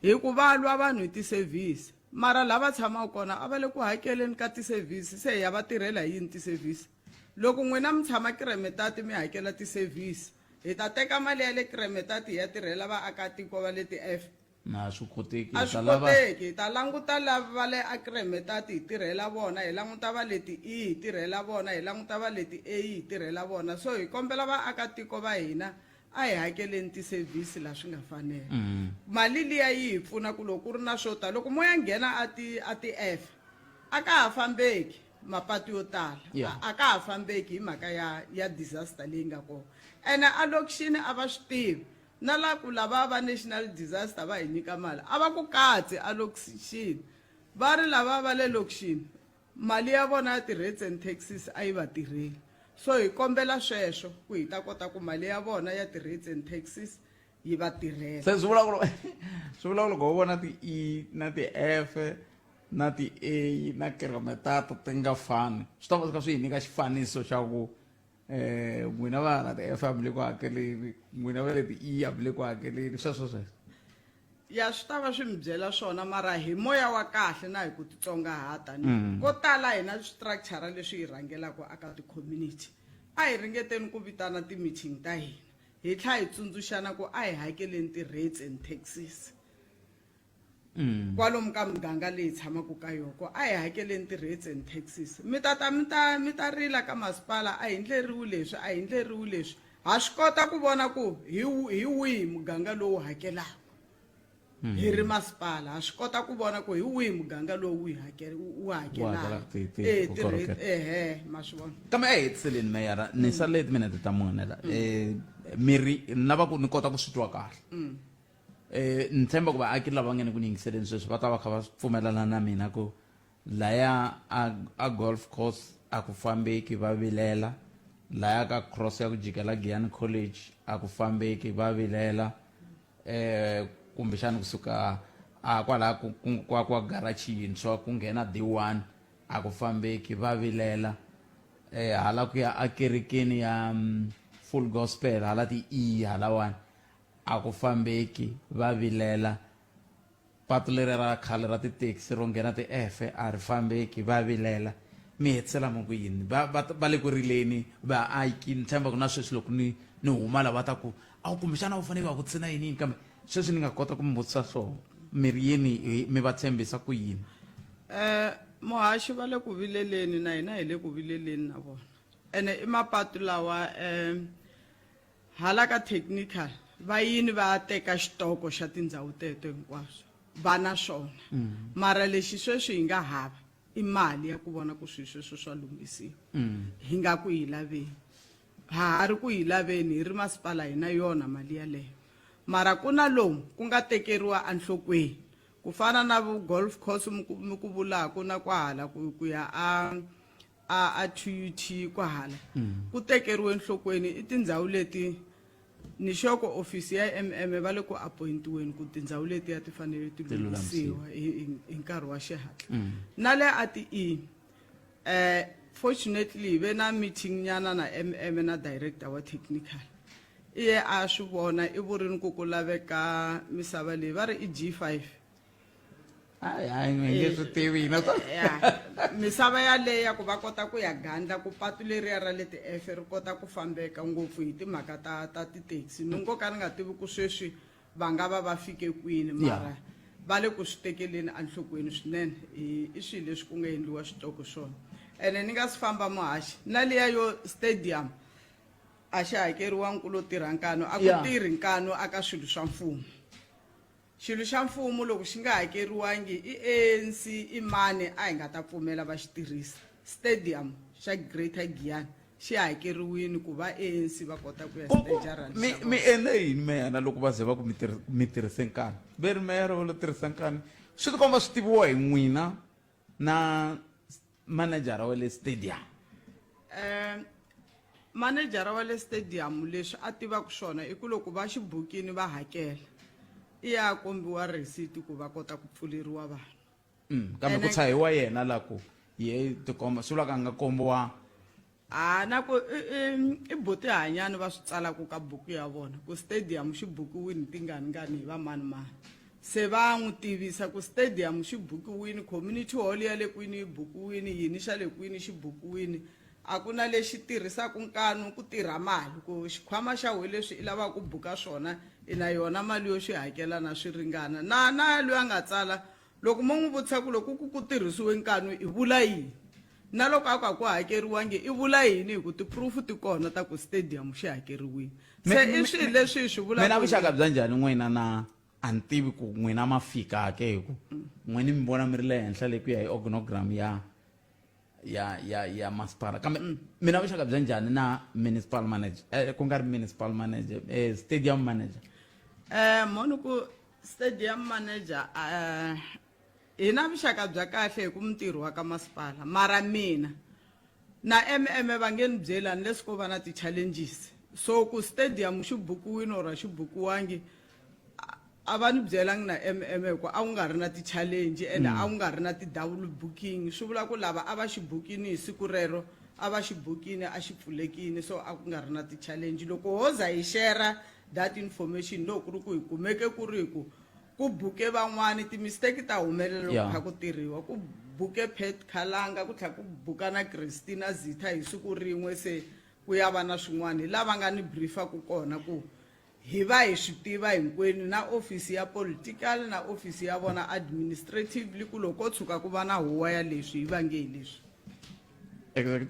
Hi ku va lwa vanhu hi ti-service, mara laha va tshamaka kona a va le ku hakeleni ka ti-service, se hi ya va tirhela hi yini ti-service? Loko n'wina mi tshama Kremetati mi hakela ti-service, hi ta teka mali ya le Kremetati hi ya tirhela vaakatiko va le ti-F? Na swi koteki A swi koteki hi ta languta lava va le akremetati hi tirhela vona hi languta va le ti-e hi tirhela vona hi languta va le ti-a hi tirhela vona so hi kombela vaakatiko va hina a hi hakeleni ti-service laha swi nga fanela mm. mali liya yi hi pfuna ku loko ku ri na swo tala loko moya nghena a ti a ti-f a ka ha fambeki mapatu yo tala yeah. a ka ha fambeki hi mhaka ya ya disaster leyi nga kona ene a lokixini a va swi tivi na la ku lava va national disaster va hi nyika mali a va ku katsi a lokixini va ri lava va le lokixini mali ya vona ya ti-rates and taxes a yi va tirheli so hi kombela sweswo ku hi ta kota ku mali ya vona ya ti-rates and taxes yi va tirhela se swi vula ku swi vula ku loko ho vona ti-e na ti-f na ti-a na kilometata ti nga fani swi ta va swi kha swi hi nyika xifaniso xa ku eh n'wina va na ti-f a mi le ku hakeleni n'wina va le ti-e a mi le ku hakeleni sweswo sweswo ya swi ta va swi mi byela swona mara hi moya wa kahle na hi ku titsongahata ni mm. ko tala hi na structure leswi hi rhangelaka aka ti-community a hi ringeteni ku vitana ti-meeting ta hina hi tlha hi tsundzuxana ku a hi hakeleni ti-rates and taxes mm. kwalomu ka muganga leyi tshamaka ka yona ku a hi hakeleni ti-rates and taxes mi ta ta mi ta mi ta rila ka masipala a hi ndleriwi leswi a hi ndleriwi leswi ha swi kota ku vona ku hi hi wihi muganga lowu hakelaka mm. hi ri masipala ha swi kota ku vona ku hi wihi muganga lowu wu hakelaka ehe ma swi vona kambe a hi hetiseleni meyara ni sale timinete ta mune la um miri ni lava ku ni kota ku swi twa kahle mm. Eh ni tshemba ku vaaki lava nga ni ku ni yingiseleni sweswi va ta va kha va pfumelana na mina ku laya a, a golf course a ku fambeki va vilela laya ka cross ya ku jikela Giyani College a ku fambeki va vilela eh kumbexana kusuka a kwala ku kwa kwa garage yintshwa ku nghena D1 a ku fambeki va vilela eh hala ku ya akerekeni ya mm, full gospel hala ti E halawani A ku fambeki, va vilela. Patu leriya ra khale ra tithekisi ro nghena ti-efe a ri fambeki, va vilela. Mi hetisela mi ku yini? Va, va, va le ku rileni vaaki. Ni tshemba ku na sweswi loko ni, ni huma la va ta ku, Awu, kumbexana a wu fanele va vutise na yini yini, kambe sweswi ni nga kota ku mi vutisa swona. Mi ri yini, mi va tshembisa ku yini? Um muhaxi va le ku vileleni na hina hi le ku vileleni na vona ene i mapatu lawa um Hala ka technical va yini va ya teka xitoko xa tindhawu teto hinkwaswo va na swona mm. mara lexi sweswi hi nga hava i mali ya ku vona ku swilo sweswo swa lunghisiwa mm. hi nga ku yi laveni ha ha ri ku yi laveni hi ri masipala hi na yona mali yaleyo mara ku na lomu ku nga tekeriwa enhlokweni ku fana na golf course mi ku vulaka na kwahala ku ya a a a TUT kwahala mm. ku tekeriwe enhlokweni i tindhawu leti ni sure ku ofisi ya MM va le ku appointiweni ku tindhawu letiya ti fanele ti lunghisiwa hi nkarhi wa xihatla mm. na le a ti e eh fortunately hi ve na meeting nyana na MM na director wa technical i ye a swi vona i vurini ku ku laveka misava leyi va ri i G5 hayi hayi ni nge swi tivi hina swa misava yaleyo ya ku va kota ku ya gandla ku patu leriya ra le ti-efe ri kota ku fambeka ngopfu hi timhaka ta ta ti-taxi ni ngo ka ni nga tivi ku sweswi va nga va va fike kwini mara va le ku swi tekeleni enhlokweni swinene i swilo leswi ku nga endliwa switoko swona ene ni nga si famba muhaxi na liya yo stadium a xi hakeriwangi ku lo tirha nkanu a ku tirhi nkanu aka swilo swa mfumo Xilo xa mfumo loko xi nga hakeriwangi i ANC i mani a hi nga ta pfumela va xi tirhisa. Stadium xa Greater Giyani xi hakeriwini ku va ANC va kota ku ya stage rally Mi xa mi vona. endle yini meyara loko va ze va ku mi mi tirhise nkani? Ve ri meyara va lo tirhisa nkani. Swi tikomba swi tiviwa hi n'wina na manejara wa le stadium um manejara wa le stadium leswi a tivaka swona i ku loko va xi bukini va hakela i ya kombiwa receipt ku va kota ku pfuleriwa vanhu mm, kambe ku tshahiwa yena la ku ye tikomba swi vula ka nga kombiwa Ha na ku i i i buti hanyani va swi tsalaku ka buku ya vona ku stadium xi bukiwini tingani ngani hi va mani mani se va n'wi tivisa ku stadium xi bukiwini community hall ya le kwini yi bukiwini yini xa le kwini xi bukiwini A ku na lexi tirhisaka nkanu ku tirha mali ku xikhwama xa wena leswi i lavaka ku buka swona i na yona mali yo swi hakela na swi ringana na na loyi a nga tsala loko mo n'wi vutisa ku loko ku ku tirhisiwe nkanu i vula yini na loko a ku a ku hakeriwangi i vula yini hi ku ti-proof ti kona ta ku stadium xi hakeriwile se i swilo leswi hi swi vulaka mina vuxaka bya njhani n'wina na a ni tivi ku n'wina ma fika ke hi ku n'wina mi vona mi ri le henhla le ku ya hi organogram ya ya ya ya masipala kambe mm. mina vuxaka bya njhani na municipal manager eh, ku nga ri municipal manager eh, stadium manager eh mhoni ku stadium manager eh hi na vuxaka bya kahle hi ku mintirho wa ka masipala mara mina na mm va nge ni byeli unless ko va na ti-challenges so ku stadium xi bukiwini or a xi bukiwangi a va ni byelangi na mm hi ku a ku nga ri na ti-challenge ende mm. a ku nga ri na ti-double booking swi vula ku lava a va xi bukini hi siku rero a va xi bukini a xi pfulekini so a ku nga ri na ti-challenge loko ho za hi share that information loko ku ri ku hi kumeke ku ri ku ku buke van'wani ti-mistake ta humelela loko kha ku tirhiwa ku buke Pat Khalanga ku tlhela ku buka na Christina Zitha hi siku rin'we se ku ya va na swin'wana hi lava nga ni briefaku kona ku Hi va hi swi tiva hinkwenu na ofisi ya political na ofisi ya vona administratively ku loko ko tshuka ku va na huwa ya leswi yi vange hi leswi.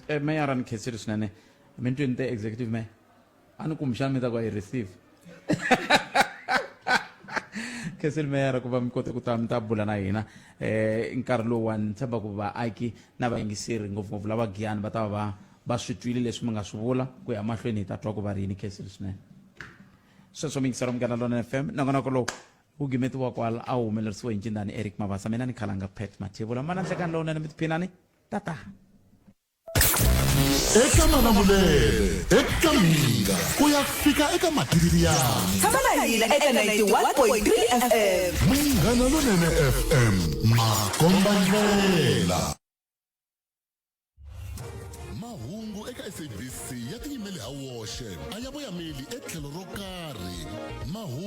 Eh, meyara ni khensile swinene mi ni tweni te executive mayor a ni kumbexana mi ta ku a yi receive khensile meyara ku va mi kote ku ta mi ta bula na hina eh nkarhi lowuwani ni tshemba ku vaaki na vayingiseri ngopfungopfu lava giyani va ta va va va swi twile leswi mi nga swi vula ku ya mahlweni hi ta twa ku va ri yini khensile swinene sweswo miyingiselo munghana lonene fm nongonoko lowu wu gimetiwa kwala a wu humelerisiwe hi ncindani eric mabasa mina ni khalanga pet mathevula mana nhlekani lowunene mi tiphinani tata eka malamulele eka mhinga ku ya fika eka matiriyani tshama na hina eka 91.3 fm munghana lonene fm makomba ndlela Mahungu eka SABC ya tiyimele ha woxe, a ya voyameli etlhelo ro karhi. Mahungu.